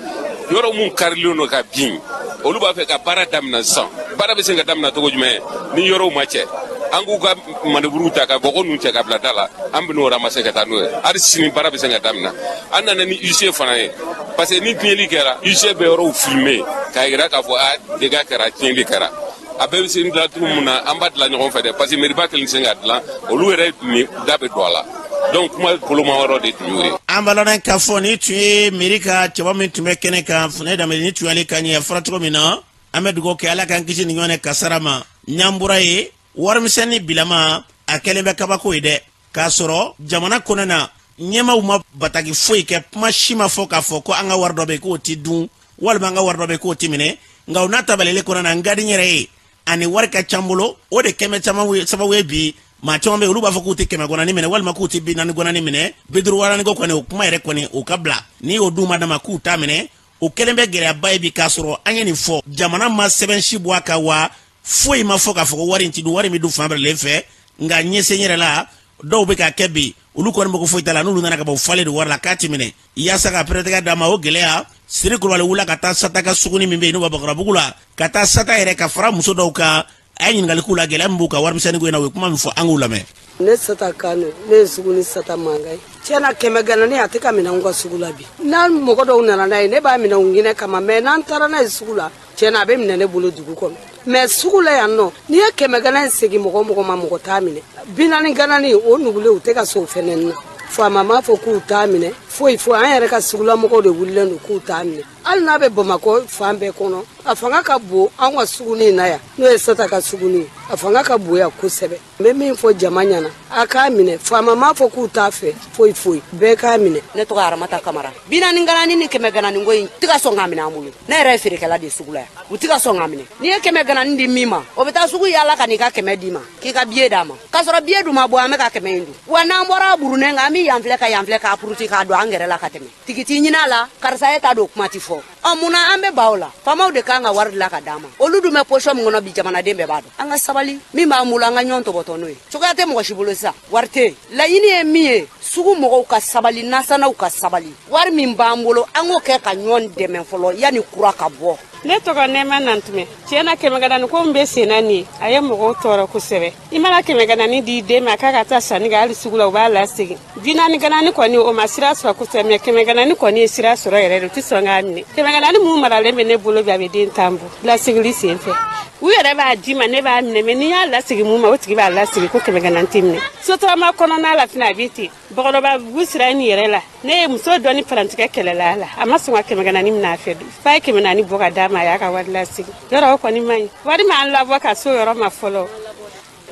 Yɔrɔ mun karilen don ka bin, olu b'a fɛ ka baara daminɛ sisan. Baara bɛ se ka daminɛ cogo jumɛn ni yɔrɔw ma cɛ? An k'u ka maneburu ta ka bɔgɔ ninnu cɛ ka bila da la, an bɛ n'o ramasser ka taa n'o ye. Hali sini baara bɛ se ka daminɛ. An nana ni huissier fana ye, parce que ni tiɲɛli kɛra, huissier bɛ yɔrɔw filmer k'a yira k'a fɔ a dégâts kɛra, tiɲɛli kɛra. A bɛɛ bɛ se dilan cogo min na, an b'a dilan ɲɔgɔn fɛ dɛ, parce que meriba kelen tɛ se k'a dilan, olu yɛrɛ ni da bɛ don a la. Donc kuma koloma yɔrɔ de tun y'o ye. An b'a k'a fɔ ni tun ye mairie ka cɛba min tun bɛ kɛnɛ kan, Funɛ Danbɛlɛ, ni tun y'ale kan ye. A fɔra cogo min na, an bɛ dugawu kɛ, Ala k'an kisi nin ɲɔgɔn kasara ma. N'an bɔra yen, warimisɛnnin bilama, a kɛlen bɛ kabako ye dɛ, k'a sɔrɔ jamana kɔnɔ na, ɲɛmaw ma bataki foyi kɛ, kuma si ma fɔ k'a fɔ ko an ka wari dɔ bɛ yen k'o ti dun, walima an ka wari dɔ bɛ yen k'o ti minɛ. Nka o n'a ta balili kɔnɔ na, n ka di n yɛrɛ ye ani wari ka ca n bolo, o de kɛmɛ caman sababu ye bi maa caman bɛ olu b'a fɔ k'u tɛ 100 gɔnani minɛ, walima k'u tɛ 40 gɔnani minɛ, 50 waranin ko kɔni, o kuma yɛrɛ kɔni, o ka bila. N'i y'o d'u ma dama k'u t'a minɛ, o kɛlen bɛ gɛlɛyaba ye bi, k'a sɔrɔ an ye nin fɔ, jamana ma sɛbɛn si bɔ a kan wa, foyi ma fɔ k'a fɔ ko wari in ti dun, wari min dun fan bɛɛ fɛ. Nka ɲɛsen yɛrɛ la, dɔw bɛ k'a kɛ bi, olu kɔni mako foyi t'a la, n'olu nana ka bɔ falen don wari la k'a ti minɛ. Yaasa ka pɛrɛtɛgɛ d'a ma, o gɛlɛya, Siri Kulubali wulila ka taa Sata ka suguni min bɛ yen n'o bɛ Bakɔrɔbugu la, ka taa Sata yɛrɛ ka fara muso dɔw kan. A ye ɲininkali k'u la gɛlɛya min b'u ka warimisɛnnin ko in na. U ye kuma min fɔ, an k'u lamɛn. Ne Sata Kanu, ne ye suguni Sata mankan ye. Tiɲɛ na, 100 ganani a tɛ ka minɛ anw ka sugu la bi. N'an mɔgɔ dɔw nana n'a ye, ne b'a minɛ u hinɛ kama, mais n'an taara n'a ye sugu la, tiɲɛ na, a bɛ minɛ ne bolo dugu kɔnɔ. Mais sugu la yan nɔ, n'i ye 100 gana in segin mɔgɔ mɔgɔ ma, mɔgɔ t'a minɛ. 40 ganani, o nugulen, u tɛ ka sɔn o fɛnɛ na. Faama m'a fɔ k'u t'a minɛ, foyi foyi. An yɛrɛ ka sugulamɔgɔw de wulilen don k'u t'a minɛ. Hali n'a bɛ Bamakɔ fan bɛɛ kɔnɔ, a fanga ka bon anw ka suguni in na yan, n'o ye Sata ka suguni, a fanga ka bon yan kosɛbɛ. N bɛ min fɔ jama ɲɛna, a k'a minɛ. Faama m'a fɔ k'u t'a fɛ, foyi foyi, bɛɛ k'a minɛ. Ne tɔgɔ Aramata Kamara. 40 ganani ni 100 ganani ko in tɛ ka sɔn k'a minɛ an bolo. Ne yɛrɛ ye feerekɛla de ye sugu la yan, u tɛ ka sɔn k'a minɛ. N'i ye 100 ganani di min ma, o bɛ taa sugu yaala ka n'i ka 100 d'i ma, k'i ka biye d'a ma, k'a sɔrɔ biye dun ma bɔ, an bɛ ka 100 in dun wa. N'an bɔra a burunen kan, an bɛ yan filɛ ka yan filɛ, k'a puruti k'a don an gɛrɛ la ka tɛmɛ. Tigi t'i ɲin'a la, karisa e ta don, kuma ti fɔ. Ɔ, mun na an bɛ ban o la? Faamaw de kan ka wari dilan ka d'an ma. Olu dun bɛ position min kɔnɔ bi, jamanaden bɛɛ b'a dɔn. An ka sabali, min b'an bolo, an ka ɲɔgɔn tɔbɔtɔ n'o ye. Cogoya tɛ mɔgɔ si bolo sisan, wari tɛ yen. Laɲini ye min ye, sugu mɔgɔw ka sabali, nasanaw ka sabali. Wari min b'an bolo, an k'o kɛ ka ɲɔgɔn dɛmɛ fɔlɔ yanni kura ka bɔ. Ne tɔgɔ Nɛma Nantumɛ. Tiɲɛ na, 100 ganani ko min bɛ sen na nin ye, a ye mɔgɔw tɔɔrɔ kosɛbɛ. I mana 100 ganani di den ma k'a ka taa sanni kɛ, hali sugu la, u b'a lasegin. 40 ganani kɔni, o ma sira sɔrɔ kosɛbɛ, mais 100 ganani kɔni ye sira sɔrɔ yɛrɛ de, u tɛ sɔn k'a minɛ. 100 ganani mun maralen bɛ ne bolo bi, a bɛ den 10 bɔ lasigili sen fɛ. U yɛrɛ b'a di ma, ne b'a minɛ, mais n'i y'a lasegin mun ma, o tigi b'a lasegin ko 100 ganani tɛ minɛ. Sotarama kɔnɔna la fana, a bɛ ten. Bakɔrɔbabugu sira in yɛrɛ la, ne ye muso dɔ ni parantikɛ kɛlɛla a la, a ma sɔn ka 100 ganani minɛ a fɛ, f'a ye 400 bɔ ka d'a ma, a y'a ka wari lasegin. Yɔrɔ o kɔni man ɲi, wari m'an labɔ ka so yɔrɔ ma fɔlɔ.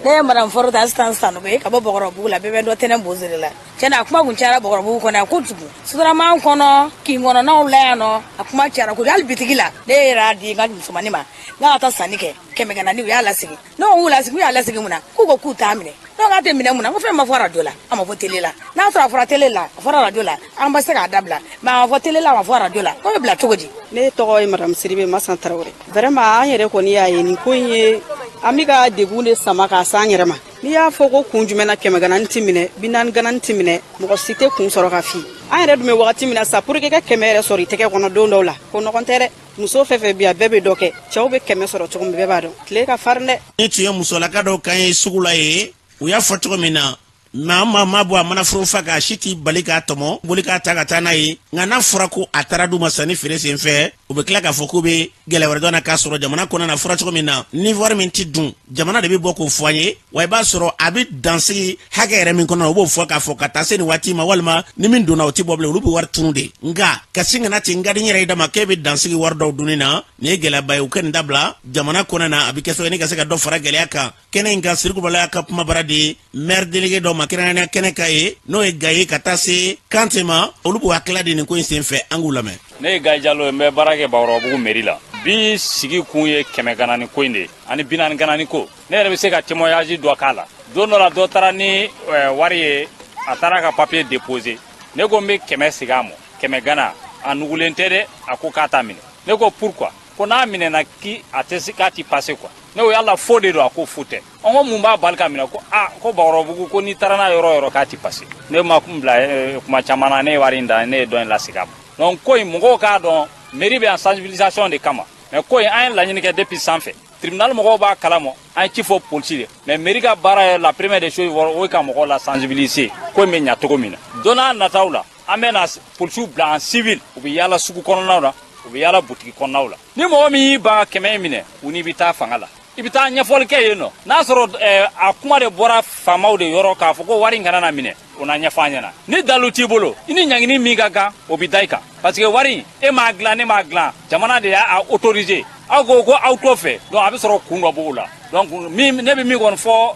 Ne ye madame Fɔrɔta Asitan Sanogo ye ka bɔ Bakɔrɔbabugu la, bɛɛ bɛ n dɔn Tɛnɛ Bozo de la. Tiɲɛ na, a kuma kun cayara Bakɔrɔbabugu kɔnɔ yan kojugu, Sotrama kɔnɔ, kin kɔnɔnaw la yan nɔ, a kuma cayara kojugu. Hali bitigi la, ne yɛrɛ y'a di n ka musomannin ma n k'a ka taa sanni kɛ, 100 ganani, u y'a lasegin. Ne ko k'u lasegin, u y'a lasegin mun na? K'u ko k'u t'a minɛ. Ne ko k'a tɛ minɛ mun na? N ko fɛn ma fɔ arajo la, a ma fɔ tele la. N'a sɔrɔ a fɔra tele la, a fɔra arajo la, an bɛ se k'a dabila, mais a ma fɔ tele la, a ma fɔ arajo la, ko bɛ bila cogo di? Ne tɔgɔ ye madame Sidibe Masan Tarawele. Vraiment, an yɛrɛ kɔni y'a ye nin ko in ye, an bɛ ka degun de sama k'a s'an yɛrɛ ma. N'i y'a fɔ ko kun jumɛn na 100 ganani ti minɛ, 40 ganani ti minɛ, mɔgɔ si tɛ kun sɔrɔ ka fi. An yɛrɛ dun bɛ wagati min na sa, pour que ka 100 yɛrɛ sɔrɔ i tɛgɛ kɔnɔ don dɔw la, ko nɔgɔn tɛ dɛ. Muso fɛn fɛn bi, a bɛɛ bɛ dɔ kɛ. Cɛw bɛ 100 sɔrɔ cogo min, bɛɛ b'a dɔn, tile ka farin dɛ. Nin tun ye musolaka dɔw kan ye sugu la ye. U y'a fɔ cogo min na, maa maa ma bɔ a manaforo fa k'a si t'i bali k'a tɔmɔ, boli k'a ta ka taa n'a ye. Nka n'a fɔra ko a taara d'u ma sanni feere sen fɛ, u bɛ tila k'a fɔ k'u bɛ gɛlɛya wɛrɛ dɔn na, k'a sɔrɔ jamana kɔnɔna na fɔra cogo min na, ni wari min tɛ dun, jamana de bɛ bɔ k'o fɔ an ye. Wa i b'a sɔrɔ a bɛ dansigi hakɛ yɛrɛ min kɔnɔ, u b'o fɔ k'a fɔ ka taa se nin waati ma, walima ni min donna, o tɛ bɔ bilen, olu bɛ wari tunu de. Nka ka sin ka na ten, n ka di n yɛrɛ ye dama k'e bɛ dansigi wari dɔw dunni na, nin ye gɛlɛyaba ye. U ka nin dabila jamana kɔnɔ na, a bɛ kɛ sababu ye ni ka se ka dɔ fara gɛlɛya kan. Kɛnɛ in kan, Siriku Bala y'a ka kumabara di maire délégué dɔ ma kɛrɛnkɛrɛnnenya kɛnɛ kan ye, n'o ye Gaye, ka taa se Kante ma. Olu b'u hakilila di nin ko in sen fɛ, an k'u lamɛn. Ne ye Gaye Jalo ye, n bɛ baara kɛ Bakɔrɔbabugu mairie la. Bi sigi kun ye 100 ganani ko in de ye ani 40 ganani ko. Ne yɛrɛ bɛ se ka témoignage dɔ k'a la. Don dɔ la, dɔ taara ni wari ye, a taara ka papier déposer. Ne ko n bɛ 100 segin a ma, 100 gana, a nugulen tɛ dɛ. A ko k'a t'a minɛ. Ne ko pourquoi? Ko n'a minɛna, ki a tɛ se, k'a ti passer quoi. Ne ko yala faux de don? A ko faux tɛ. An ko mun b'a bali ka minɛ? Ko aa, ko Bakɔrɔbabugu, ko n'i taara n'a yɔrɔ yɔrɔ, k'a ti passer. Ne ma kun bila kuma caman na, ne ye wari in da, ne ye dɔ in lasegin a ma. Donc ko in, mɔgɔw k'a dɔn, mairie bɛ yan sensibilisation de kama. Mais ko in, an ye laɲini kɛ depuis sanfɛ, tribunal mɔgɔw b'a kalama, an ye ci fɔ polisi de. Mais mairie ka baara ye, la première des choses, o ye ka mɔgɔw la sensibiliser ko in bɛ ɲa cogo min na. Don n'a nataw la, an bɛ na polisiw bila en civil, u bɛ yaala sugu kɔnɔnaw la, u bɛ yaala butigi kɔnɔnaw la. Ni mɔgɔ min y'i ban ka 100 in minɛ, u n'i bɛ taa fanga la, i bɛ taa ɲɛfɔli kɛ yen nɔ. N'a sɔrɔ a kuma de bɔra faamaw de yɔrɔ k'a fɔ ko wari in kana na minɛ, o na ɲɛfɔ an ɲɛna. Ni dalu t'i bolo, i ni ɲangini min ka kan, o bɛ da i kan, parce que wari in, e m'a dilan, ne m'a dilan, jamana de y'a autorisé. Aw ko ko aw t'o fɛ, donc a bɛ sɔrɔ kun dɔ b'o la. Donc min ne bɛ min kɔni fɔ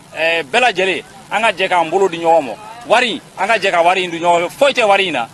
bɛɛ lajɛlen, an ka jɛ k'an bolo di ɲɔgɔn ma, wari, an ka jɛ ka wari in di ɲɔgɔn fɛ, foyi tɛ wari in na.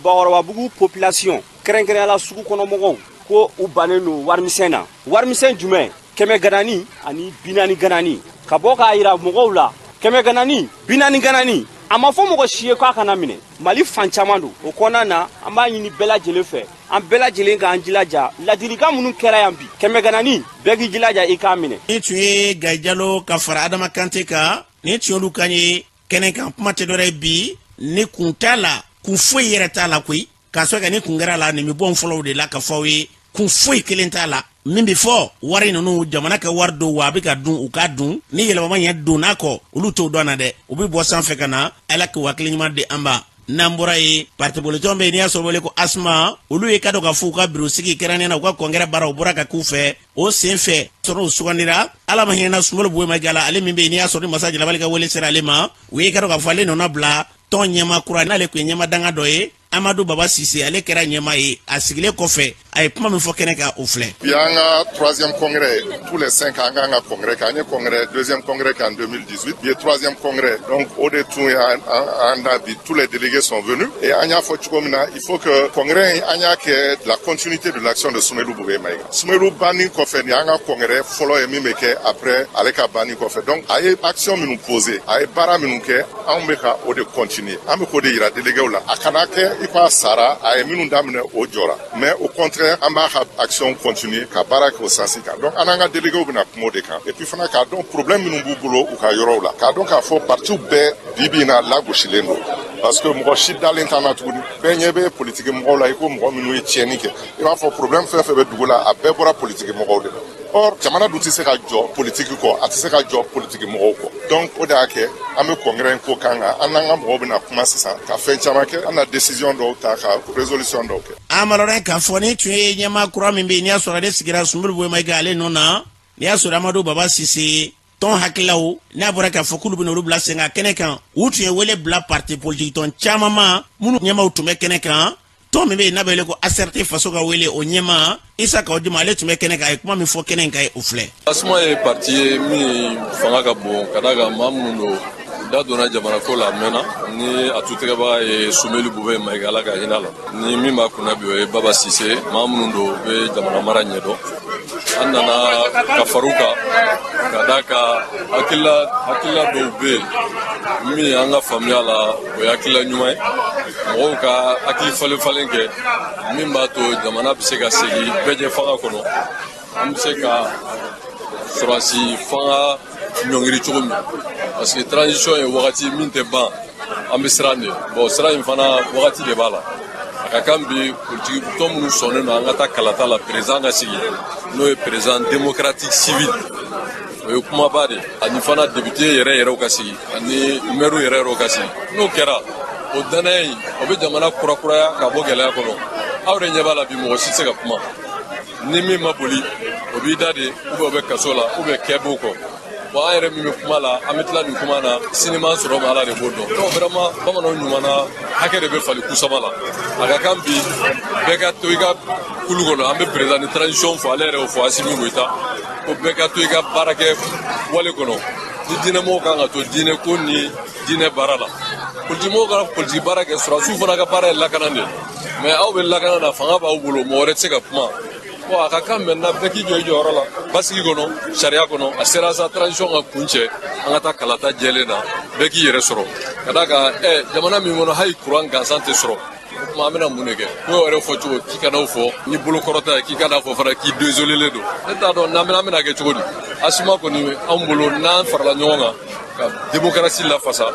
Bakɔrɔbabugu population, kɛrɛnkɛrɛnya la sugu kɔnɔmɔgɔw, ko u bannen don warimisɛn na. Warimisɛn jumɛn? 100 ganani ani 40 ganani. Ka bɔ k'a yira mɔgɔw la, 100 ganani, 40 ganani, a ma fɔ mɔgɔ si ye k'a kana minɛ. Mali fan caman don o kɔnɔna na. An b'a ɲini bɛɛ lajɛlen fɛ, an bɛɛ lajɛlen k'an jilaja ladilikan minnu kɛra yan bi, 100 ganani, bɛɛ k'i jilaja i k'a minɛ. Nin tun ye Gaye Jalo ka fara Adama Kante kan. Nin tun y'olu kan ye kɛnɛ kan. Kuma tɛ dɔwɛrɛ ye bi, ni kun t'a la, kun foyi yɛrɛ t'a la koyi. K'a sɔrɔ kɛ ni kun kɛra la, nin bɛ bɔ n fɔlɔw de la ka fɔ aw ye, kun foyi kelen t'a la. Min bɛ fɔ, wari ninnu, jamana ka wari don wa, a bɛ ka dun, u k'a dun. Ni yɛlɛma ma ɲɛ don n'a kɔ, olu t'o dɔn na dɛ, u bɛ bɔ sanfɛ ka na. Ala k'u hakili ɲuman di an ma. N'an bɔra yen, parti politique bɛ yen, n'i y'a sɔrɔ wele ko ASMA, olu ye ka dɔn ka fɔ u ka biro sigi kɛrɛnkɛrɛnnenya na, u ka congrès baara, u bɔra ka k'u fɛ. O sen fɛ sɔrɔ u sugandira, Ala ma hinɛna Soumeylou Boubèye Maïga la, ale min bɛ yen, n'i y'a sɔrɔ ni masa jalabali ka wele sera ale ma, u ye ka dɔn k'a fɔ ale nɔna bila tɔn ɲɛmaa kura. N'ale tun ye ɲɛmaa danga dɔ ye, Amadu Baba Sise, ale kɛra ɲɛmaa ye. A sigilen kɔfɛ, a ye kuma min fɔ kɛnɛ kan, o filɛ. Bi an ka troisième congrès, tous les 5 ans an k'an ka congrès kɛ. An ye congrès, deuxième congrès kɛ en 2018, bi ye troisième congrès. Donc o de tun ye an na bi, tous les délégués sont venus et an y'a fɔ cogo min na, il faut que congrès in, an y'a kɛ la continuité de l'action de Soumeylou Boubèye Maïga. Soumeylou banni kɔfɛ, nin an ka congrès fɔlɔ ye min bɛ kɛ après ale ka banni kɔfɛ. Donc a ye action minnu posé, a ye baara minnu kɛ, anw bɛ ka o de continuer, an bɛ k'o de yira délégués la. A kana kɛ i ko a sara, a ye minnu daminɛ, o jɔra, mais au contraire, an b'a ka action continuer ka baara kɛ o sens kan. Donc an n'an ka délégués bɛna kuma o de kan, et puis fana k'a dɔn problème minnu b'u bolo u ka yɔrɔw la, k'a dɔn k'a fɔ partiw bɛɛ bi bi in na lagosilen don, parce que mɔgɔ si dalen t'an na tuguni. Bɛɛ ɲɛ bɛ politiki mɔgɔw la i ko mɔgɔ minnu ye tiɲɛni kɛ, i b'a fɔ problème fɛn fɛn bɛ dugu la, a bɛɛ bɔra politiki mɔgɔw de la. Or jamana dun tɛ se ka jɔ politiki kɔ, a tɛ se ka jɔ politiki mɔgɔw kɔ. Donc o de y'a kɛ an bɛ congrès in ko kan kan. An n'an ka mɔgɔw bɛna kuma sisan ka fɛn caman kɛ, an na décision dɔw ta, ka résolution dɔw kɛ. An b'a k'a fɔ ni tun ye ɲɛmaa kura min bɛ yen, n'i y'a sɔrɔ ale sigira Soumeylou Boubèye Maïga ale nɔ na, n'i y'a sɔrɔ Amadu Baba Sise, tɔn hakililaw n'a bɔra k'a fɔ k'olu bɛna olu bila sen kan kɛnɛ kan, u tun ye wele bila parti politique tɔn caman ma minnu ɲɛmaaw tun bɛ kɛnɛ kan. Tɔn min bɛ yen n'a bɛ wele ko ACRT faso ka wele, o ɲɛmaa Isa Kawu Jim, ale tun bɛ kɛnɛ kan. A ye kuma min fɔ kɛnɛ in kan, o filɛ. ASMA ye parti ye min fanga ka bon, ka d'a kan maa minnu don, da donna jamana ko la a mɛnna. Ni a tutigɛbaga ye Sumeli Bube Mayiga, Ala ka hinɛ la, ni min b'a kunna bi, o ye Baba Sise. Maa minnu don, u bɛ jamana mara ɲɛdɔn. An nana ka far'u kan, ka d'a kan hakilila dɔw bɛ yen min an ka faamuya la, o ye hakilila ɲuman ye, mɔgɔw ka hakili falen falen kɛ min b'a to jamana bɛ se ka segin bɛɛjɛ fanga kɔnɔ, an bɛ se ka sɔrɔdasi fanga ɲɔngiri cogo min, parce que transition ye wagati min tɛ ban, an bɛ siran de. Bon, sira in fana wagati de b'a la. A ka kan bi, politiki tɔn minnu sɔnnen don an ka taa kalata la, président ka sigi, n'o ye président démocratique civil, o ye kumaba de, ani fana député yɛrɛ yɛrɛw ka sigi, ani maire yɛrɛ yɛrɛw ka sigi. N'o kɛra, o danaya in, o bɛ jamana kurakuraya ka bɔ gɛlɛya kɔnɔ. Aw yɛrɛ ɲɛ b'a la bi, mɔgɔ si tɛ se ka kuma. Ni min ma boli, o b'i da de, ou bien o bɛ kaso la, ou bien kɛ b'o kɔ. Bon, an yɛrɛ min bɛ kuma la, an bɛ tila nin kuma na, sini m'an sɔrɔ ma, Ala de b'o dɔn. Donc vraiment, bamananw ɲuman na, hakɛ de bɛ fali kusama la. A ka kan bi, bɛɛ ka to i ka kulu kɔnɔ. An bɛ président de transition fo, ale yɛrɛ y'o fɔ, Asimi Goyita, ko bɛɛ ka to i ka baarakɛ wale kɔnɔ. Ni diinɛmɔgɔw kan ka to diinɛ ko ni diinɛ baara la, politikimɔgɔw ka politiki baara kɛ, sɔrɔdasiw fana ka baara ye lakana de ye. Mais aw bɛ lakana na, fanga b'aw bolo, mɔgɔ wɛrɛ tɛ se ka kuma. Bon, a ka kan maintenant bɛɛ k'i jɔ i jɔyɔrɔ la, basigi kɔnɔ, sariya kɔnɔ. A sera sa, transition ka kuncɛ, an ka taa kalata jɛlen na, bɛɛ k'i yɛrɛ sɔrɔ, ka d'a kan jamana min kɔnɔ, hali kuran gansan tɛ sɔrɔ, o tuma an bɛna mun de kɛ? Ko yɛrɛ fɔ cogo k'i kana o fɔ ni bolo kɔrɔta ye, k'i kana fɔ fana k'i désolélen don. Ne t'a dɔn n'an bɛna kɛ cogo di. ASMA kɔni, anw bolo, n'an farala ɲɔgɔn kan ka démocratie lafasa,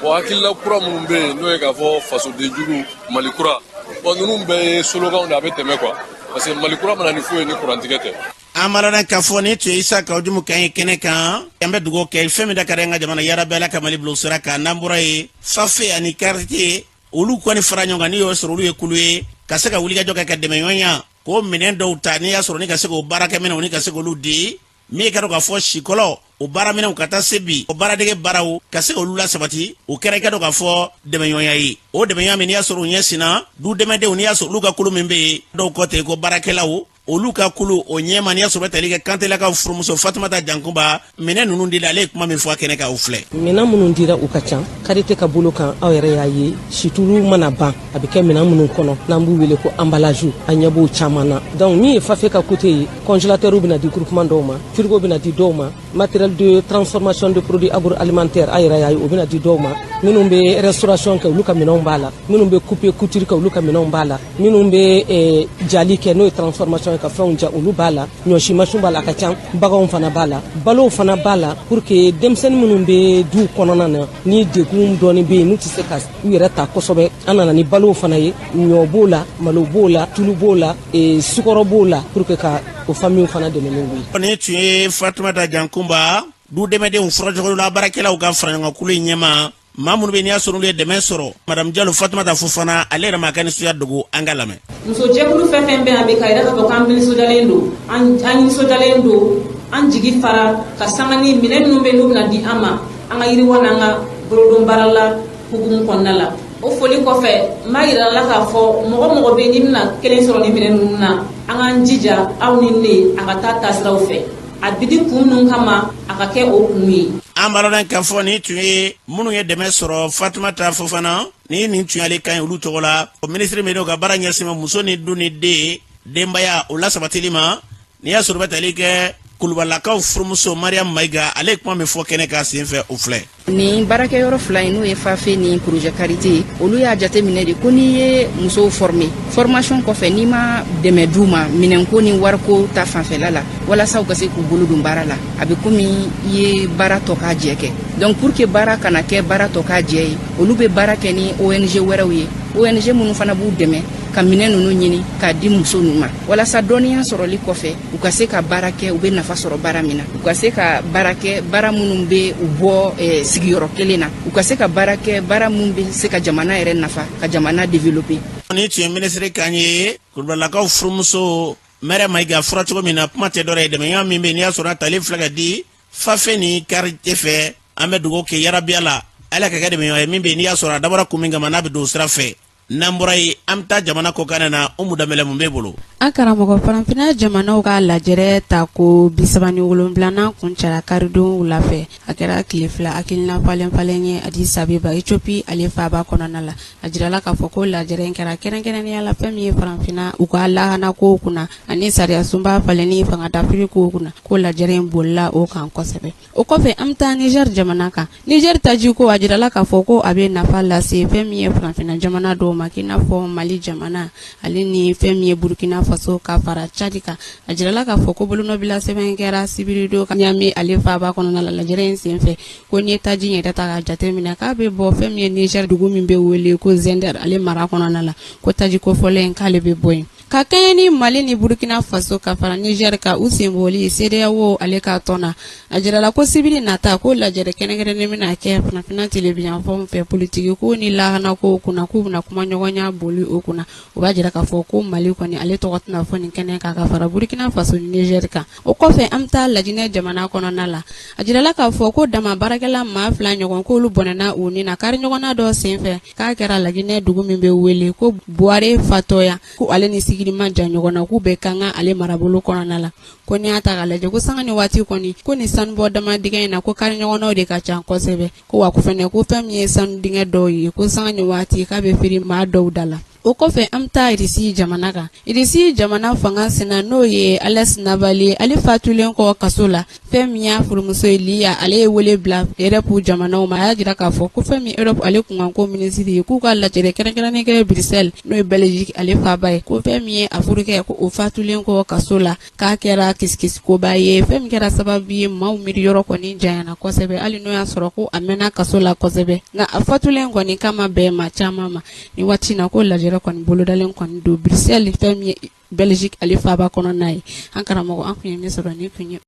bon, hakilila kura minnu bɛ yen, n'o ye k'a fɔ fasoden jugu, Mali kura, bon, ninnu bɛɛ ye sloganw de, a bɛ tɛmɛ quoi, parce que Mali kura mana ni foyi ye ni kurantigɛ tɛ. An b'a k'a fɔ nin tun ye Isa Kawu Jim kan ye kɛnɛ kan. An bɛ dugawu kɛ fɛn min da ka di an ka jamana, yarabi Ala ka Mali bila o sira kan. N'an bɔra yen, FAFE ani Karite, olu kɔni fara ɲɔgɔn kan, n'i y'o sɔrɔ, olu ye kulu ye ka se ka wulikajɔ kɛ ka dɛmɛɲɔgɔnya k'o minɛn dɔw ta, n'i y'a sɔrɔ ni ka se k'o baarakɛminɛnw ni ka se k'olu di min ye, ka dɔn k'a fɔ sikɔlɔ o baaraminɛnw ka taa se bi o baaradege baaraw ka se k'olu lasabati. O kɛra i ka dɔn k'a fɔ dɛmɛɲɔgɔnya ye. O dɛmɛɲɔgɔnya min, n'i y'a sɔrɔ u ɲɛsinna du dɛmɛdenw, n'i y'a sɔrɔ olu ka kulu min bɛ yen, dɔw kɔ ten ko baarakɛlaw, olu ka kulu o ɲɛma, n'i y'a sɔrɔ bɛ tali kɛ Kantelakaw furumuso Fatumata Jankunba, minɛn ninnu dila, ale ye kuma min fɔ a kɛnɛ kan, o filɛ. Minɛn minnu dira, u ka ca Karite ka bolo kan. Aw yɛrɛ y'a ye, situlu mana ban, a bɛ kɛ minɛn minnu kɔnɔ, n'an b'u wele ko emballage, an ɲɛ b'o caman na. Donc min ye FAFE ka côté ye, congélateur bɛna di groupement dɔw ma, frigo bɛna di dɔw ma, matériel de transformation de produits agroalimentaires, a yɛrɛ y'a ye, o bɛna di dɔw ma. Minnu bɛ restauration kɛ, olu ka minɛnw b'a la. Minnu bɛ couper couture kɛ, olu ka minɛnw b'a la. Minnu bɛ jali kɛ, n'o ye transformation ye, ka fɛnw ja, olu b'a la. Ɲɔsi masin b'a la, a ka ca. Baganw fana b'a la, balow fana b'a la, pour que denmisɛnnin minnu bɛ duw kɔnɔna na, ni degun dɔɔni bɛ yen, n'u tɛ se ka u yɛrɛ ta kosɛbɛ, an nana ni balow fana ye. Ɲɔ b'o la, malo b'o la, tulu b'o la, sukɔrɔ b'o la, pour que ka o famille fana dɛmɛ n'o ye. Nin tun ye Fatumata Jankunba, du dɛmɛdenw furajɔgɔla baarakɛlaw ka faraɲɔgɔnkulu in ɲɛma. Maa minnu bɛ, n'i y'a sɔrɔ olu ye dɛmɛ sɔrɔ, Madame Jalo Fatumata Fofana, ale yɛrɛ ma ka nisɔndiya dogo, an ka lamɛn. Musojɛkulu fɛn fɛn bɛ yan bi, ka yira k'a fɔ k'an nisɔndiyalen don, an nisɔndiyalen don, an jigi fara ka sanga ni minɛn minnu bɛ n'u bɛna di an ma, an ka yiriwa n'an ka bolodon baara la hukumu kɔnɔna la. O foli kɔfɛ, n b'a yira la k'a fɔ mɔgɔ mɔgɔ bɛ yen n'i bɛna kelen sɔrɔ ni minɛn ninnu na, an k'an jija, aw ni ne, a ka taa taasiraw fɛ, a bi di kun minnu kama, a ka kɛ o kun ye. An b'a dɔn k'a fɔ nin tun ye minnu ye dɛmɛ sɔrɔ, Fatumata Fofana ni nin tun y'ale kan ye olu tɔgɔ la. O minisiri min ka baara ɲɛsin ma muso ni du ni den denbaya o lasabatili ma, n'i y'a sɔrɔ bɛ tali kɛ Kulubalakaw furumuso Mariam Mayiga, ale ye kuma min fɔ kɛnɛ kan senfɛ, o filɛ. Nin baarakɛyɔrɔ fila in, n'o ye FAFE ni projet Karité ye, olu y'a jate minɛ de ko n'i ye musow former, formation kɔfɛ, n'i ma dɛmɛ d'u ma minɛnko ni wariko ta fanfɛla la, walasa u ka se k'u bolo don baara la, a bɛ komi i ye baara tɔ k'a jɛ kɛ. Donc pour que baara kana kɛ baara tɔ k'a jɛ ye, olu bɛ baara kɛ ni ONG wɛrɛw ye, ONG minnu fana b'u dɛmɛ ka minɛn ninnu ɲini k'a di muso ninnu ma, walasa dɔnniya sɔrɔli kɔfɛ, u ka se ka baara kɛ, u bɛ nafa sɔrɔ baara min na, u ka se ka baara kɛ baara minnu bɛ u bɔ sigiyɔrɔ kelen na, u ka se ka baara kɛ baara minnu bɛ se ka jamana yɛrɛ nafa, ka jamana développer. Nin tun ye minisiri kan ye, Kulubalilakaw furumuso Mɛrɛ Mayiga. Fɔra cogo min na, kuma tɛ dɔwɛrɛ ye, dɛmɛɲɔgɔn min bɛ yen, n'i y'a sɔrɔ a tali filɛ ka di FAFE ni Karite fɛ, an bɛ dugawu kɛ yarabiya la, Ala ka kɛ dɛmɛɲɔgɔn ye min bɛ yen, n'i y'a sɔrɔ a dabɔra kun min kama, n'a bɛ don o sira fɛ. N'an bɔra yen, an bɛ taa jamana kɔkan na. Umu Danbɛlɛ, mun b'e bolo? An karamɔgɔ, farafinna jamanaw ka lajɛrɛ tako 37nan kuncɛra karidon wula fɛ. A kɛra tile 2 hakilina falen falen ye Addis Abeba, Ethiopie ale faaba kɔnɔna la. A jirala k'a fɔ ko lajɛrɛ in kɛra kɛrɛnkɛrɛnnenya la fɛn min ye farafinna u ka lahana kow kunna ani sariyasunba falenni fanga dafiri kow kunna, ko lajɛrɛ in bolila o kan kosɛbɛ. O kɔfɛ, an bɛ taa Niger jamana kan. Niger tajiko, a jirala k'a fɔ ko a bɛ nafa lase fɛn min ye farafinna jamana dɔw ma, k'i n'a fɔ Mali jamana ale ni fɛn min ye Burkina Faso ka fara Tchad kan. A jirala k'a fɔ ko bolonɔbila sɛbɛn kɛra sibiridon Niamey ale faaba kɔnɔna la lajɛrɛ in senfɛ, ko n'i ye taji in yɛrɛ ta k'a jateminɛ, k'a bɛ bɔ fɛn min ye Niger dugu min bɛ wele ko Zinder ale mara kɔnɔna la, ko taji kofɔlen in k'ale bɛ bɔ yen. Ka kɛɲɛ ni Mali ni Burkina Faso ka fara Niger kan u senbɔli CEDEAO ale ka tɔn na, a jirala ko sibiri nata, ko lajɛrɛ kɛrɛnkɛrɛnnen bɛna kɛ farafinna tilebinyanfanw fɛ politiki ko ni lahana ko kunna, k'u bɛna kumaɲɔgɔnya boli o kunna. O b'a jira k'a fɔ ko Mali kɔni ale tɔgɔ tɛna fɔ nin kɛnɛ kan ka fara Burkina Faso ni Niger kan. O kɔfɛ, an bɛ taa Lajinɛ jamana kɔnɔna la. A jirala k'a fɔ ko dama baarakɛla maa 2 ɲɔgɔn, k'olu bɔnɛna u ni na kari ɲɔgɔnna dɔ senfɛ, k'a kɛra Lajinɛ dugu min bɛ wele ko Buware Fatɔya, ko ale ni Sigiri man jan ɲɔgɔn na, k'u bɛ Kankan ale marabolo kɔnɔna la. Ko n'i y'a ta k'a lajɛ, ko sanga ni waati kɔni, ko nin sanubɔ dama dingɛ in na, ko kari ɲɔgɔnnaw de ka ca kosɛbɛ. Ko wa ko fɛnɛ, ko fɛn min ye sanu dingɛ dɔw ye, ko sanga ni waati k'a bɛ firi maa dɔw da la. O kɔfɛ, an bɛ taa Irisi jamana kan. Irisi jamana fanga sina, n'o ye Alexei Navalny, ale fatulen kɔ kaso la, fɛn min y'a furumuso ye Liya, ale ye wele bila Europe jamanaw ma. A y'a jira k'a fɔ ko fɛn min Europe ale kunkanko minisiri ye, k'u ka lajɛrɛ kɛrɛnkɛrɛnnen kɛ Bruxelles, n'o ye Belgique ale faaba ye, ko fɛn min ye a furukɛ, ko o fatulen kɔ kaso la, k'a kɛra kisikisikoba ye, fɛn min kɛra sababu ye maaw miiri yɔrɔ kɔni janyana kosɛbɛ. Hali n'o y'a sɔrɔ ko a mɛnna kaso la kosɛbɛ, nka a fatulen kɔni kama bɛn maa caman ma ni waati na, ko lajɛrɛ kɔni bolodalen kɔni don Bruxelles, fɛn min ye Belgique ale faaba kɔnɔna ye. An karamɔgɔ, an tun ye min sɔrɔ ni tun ye.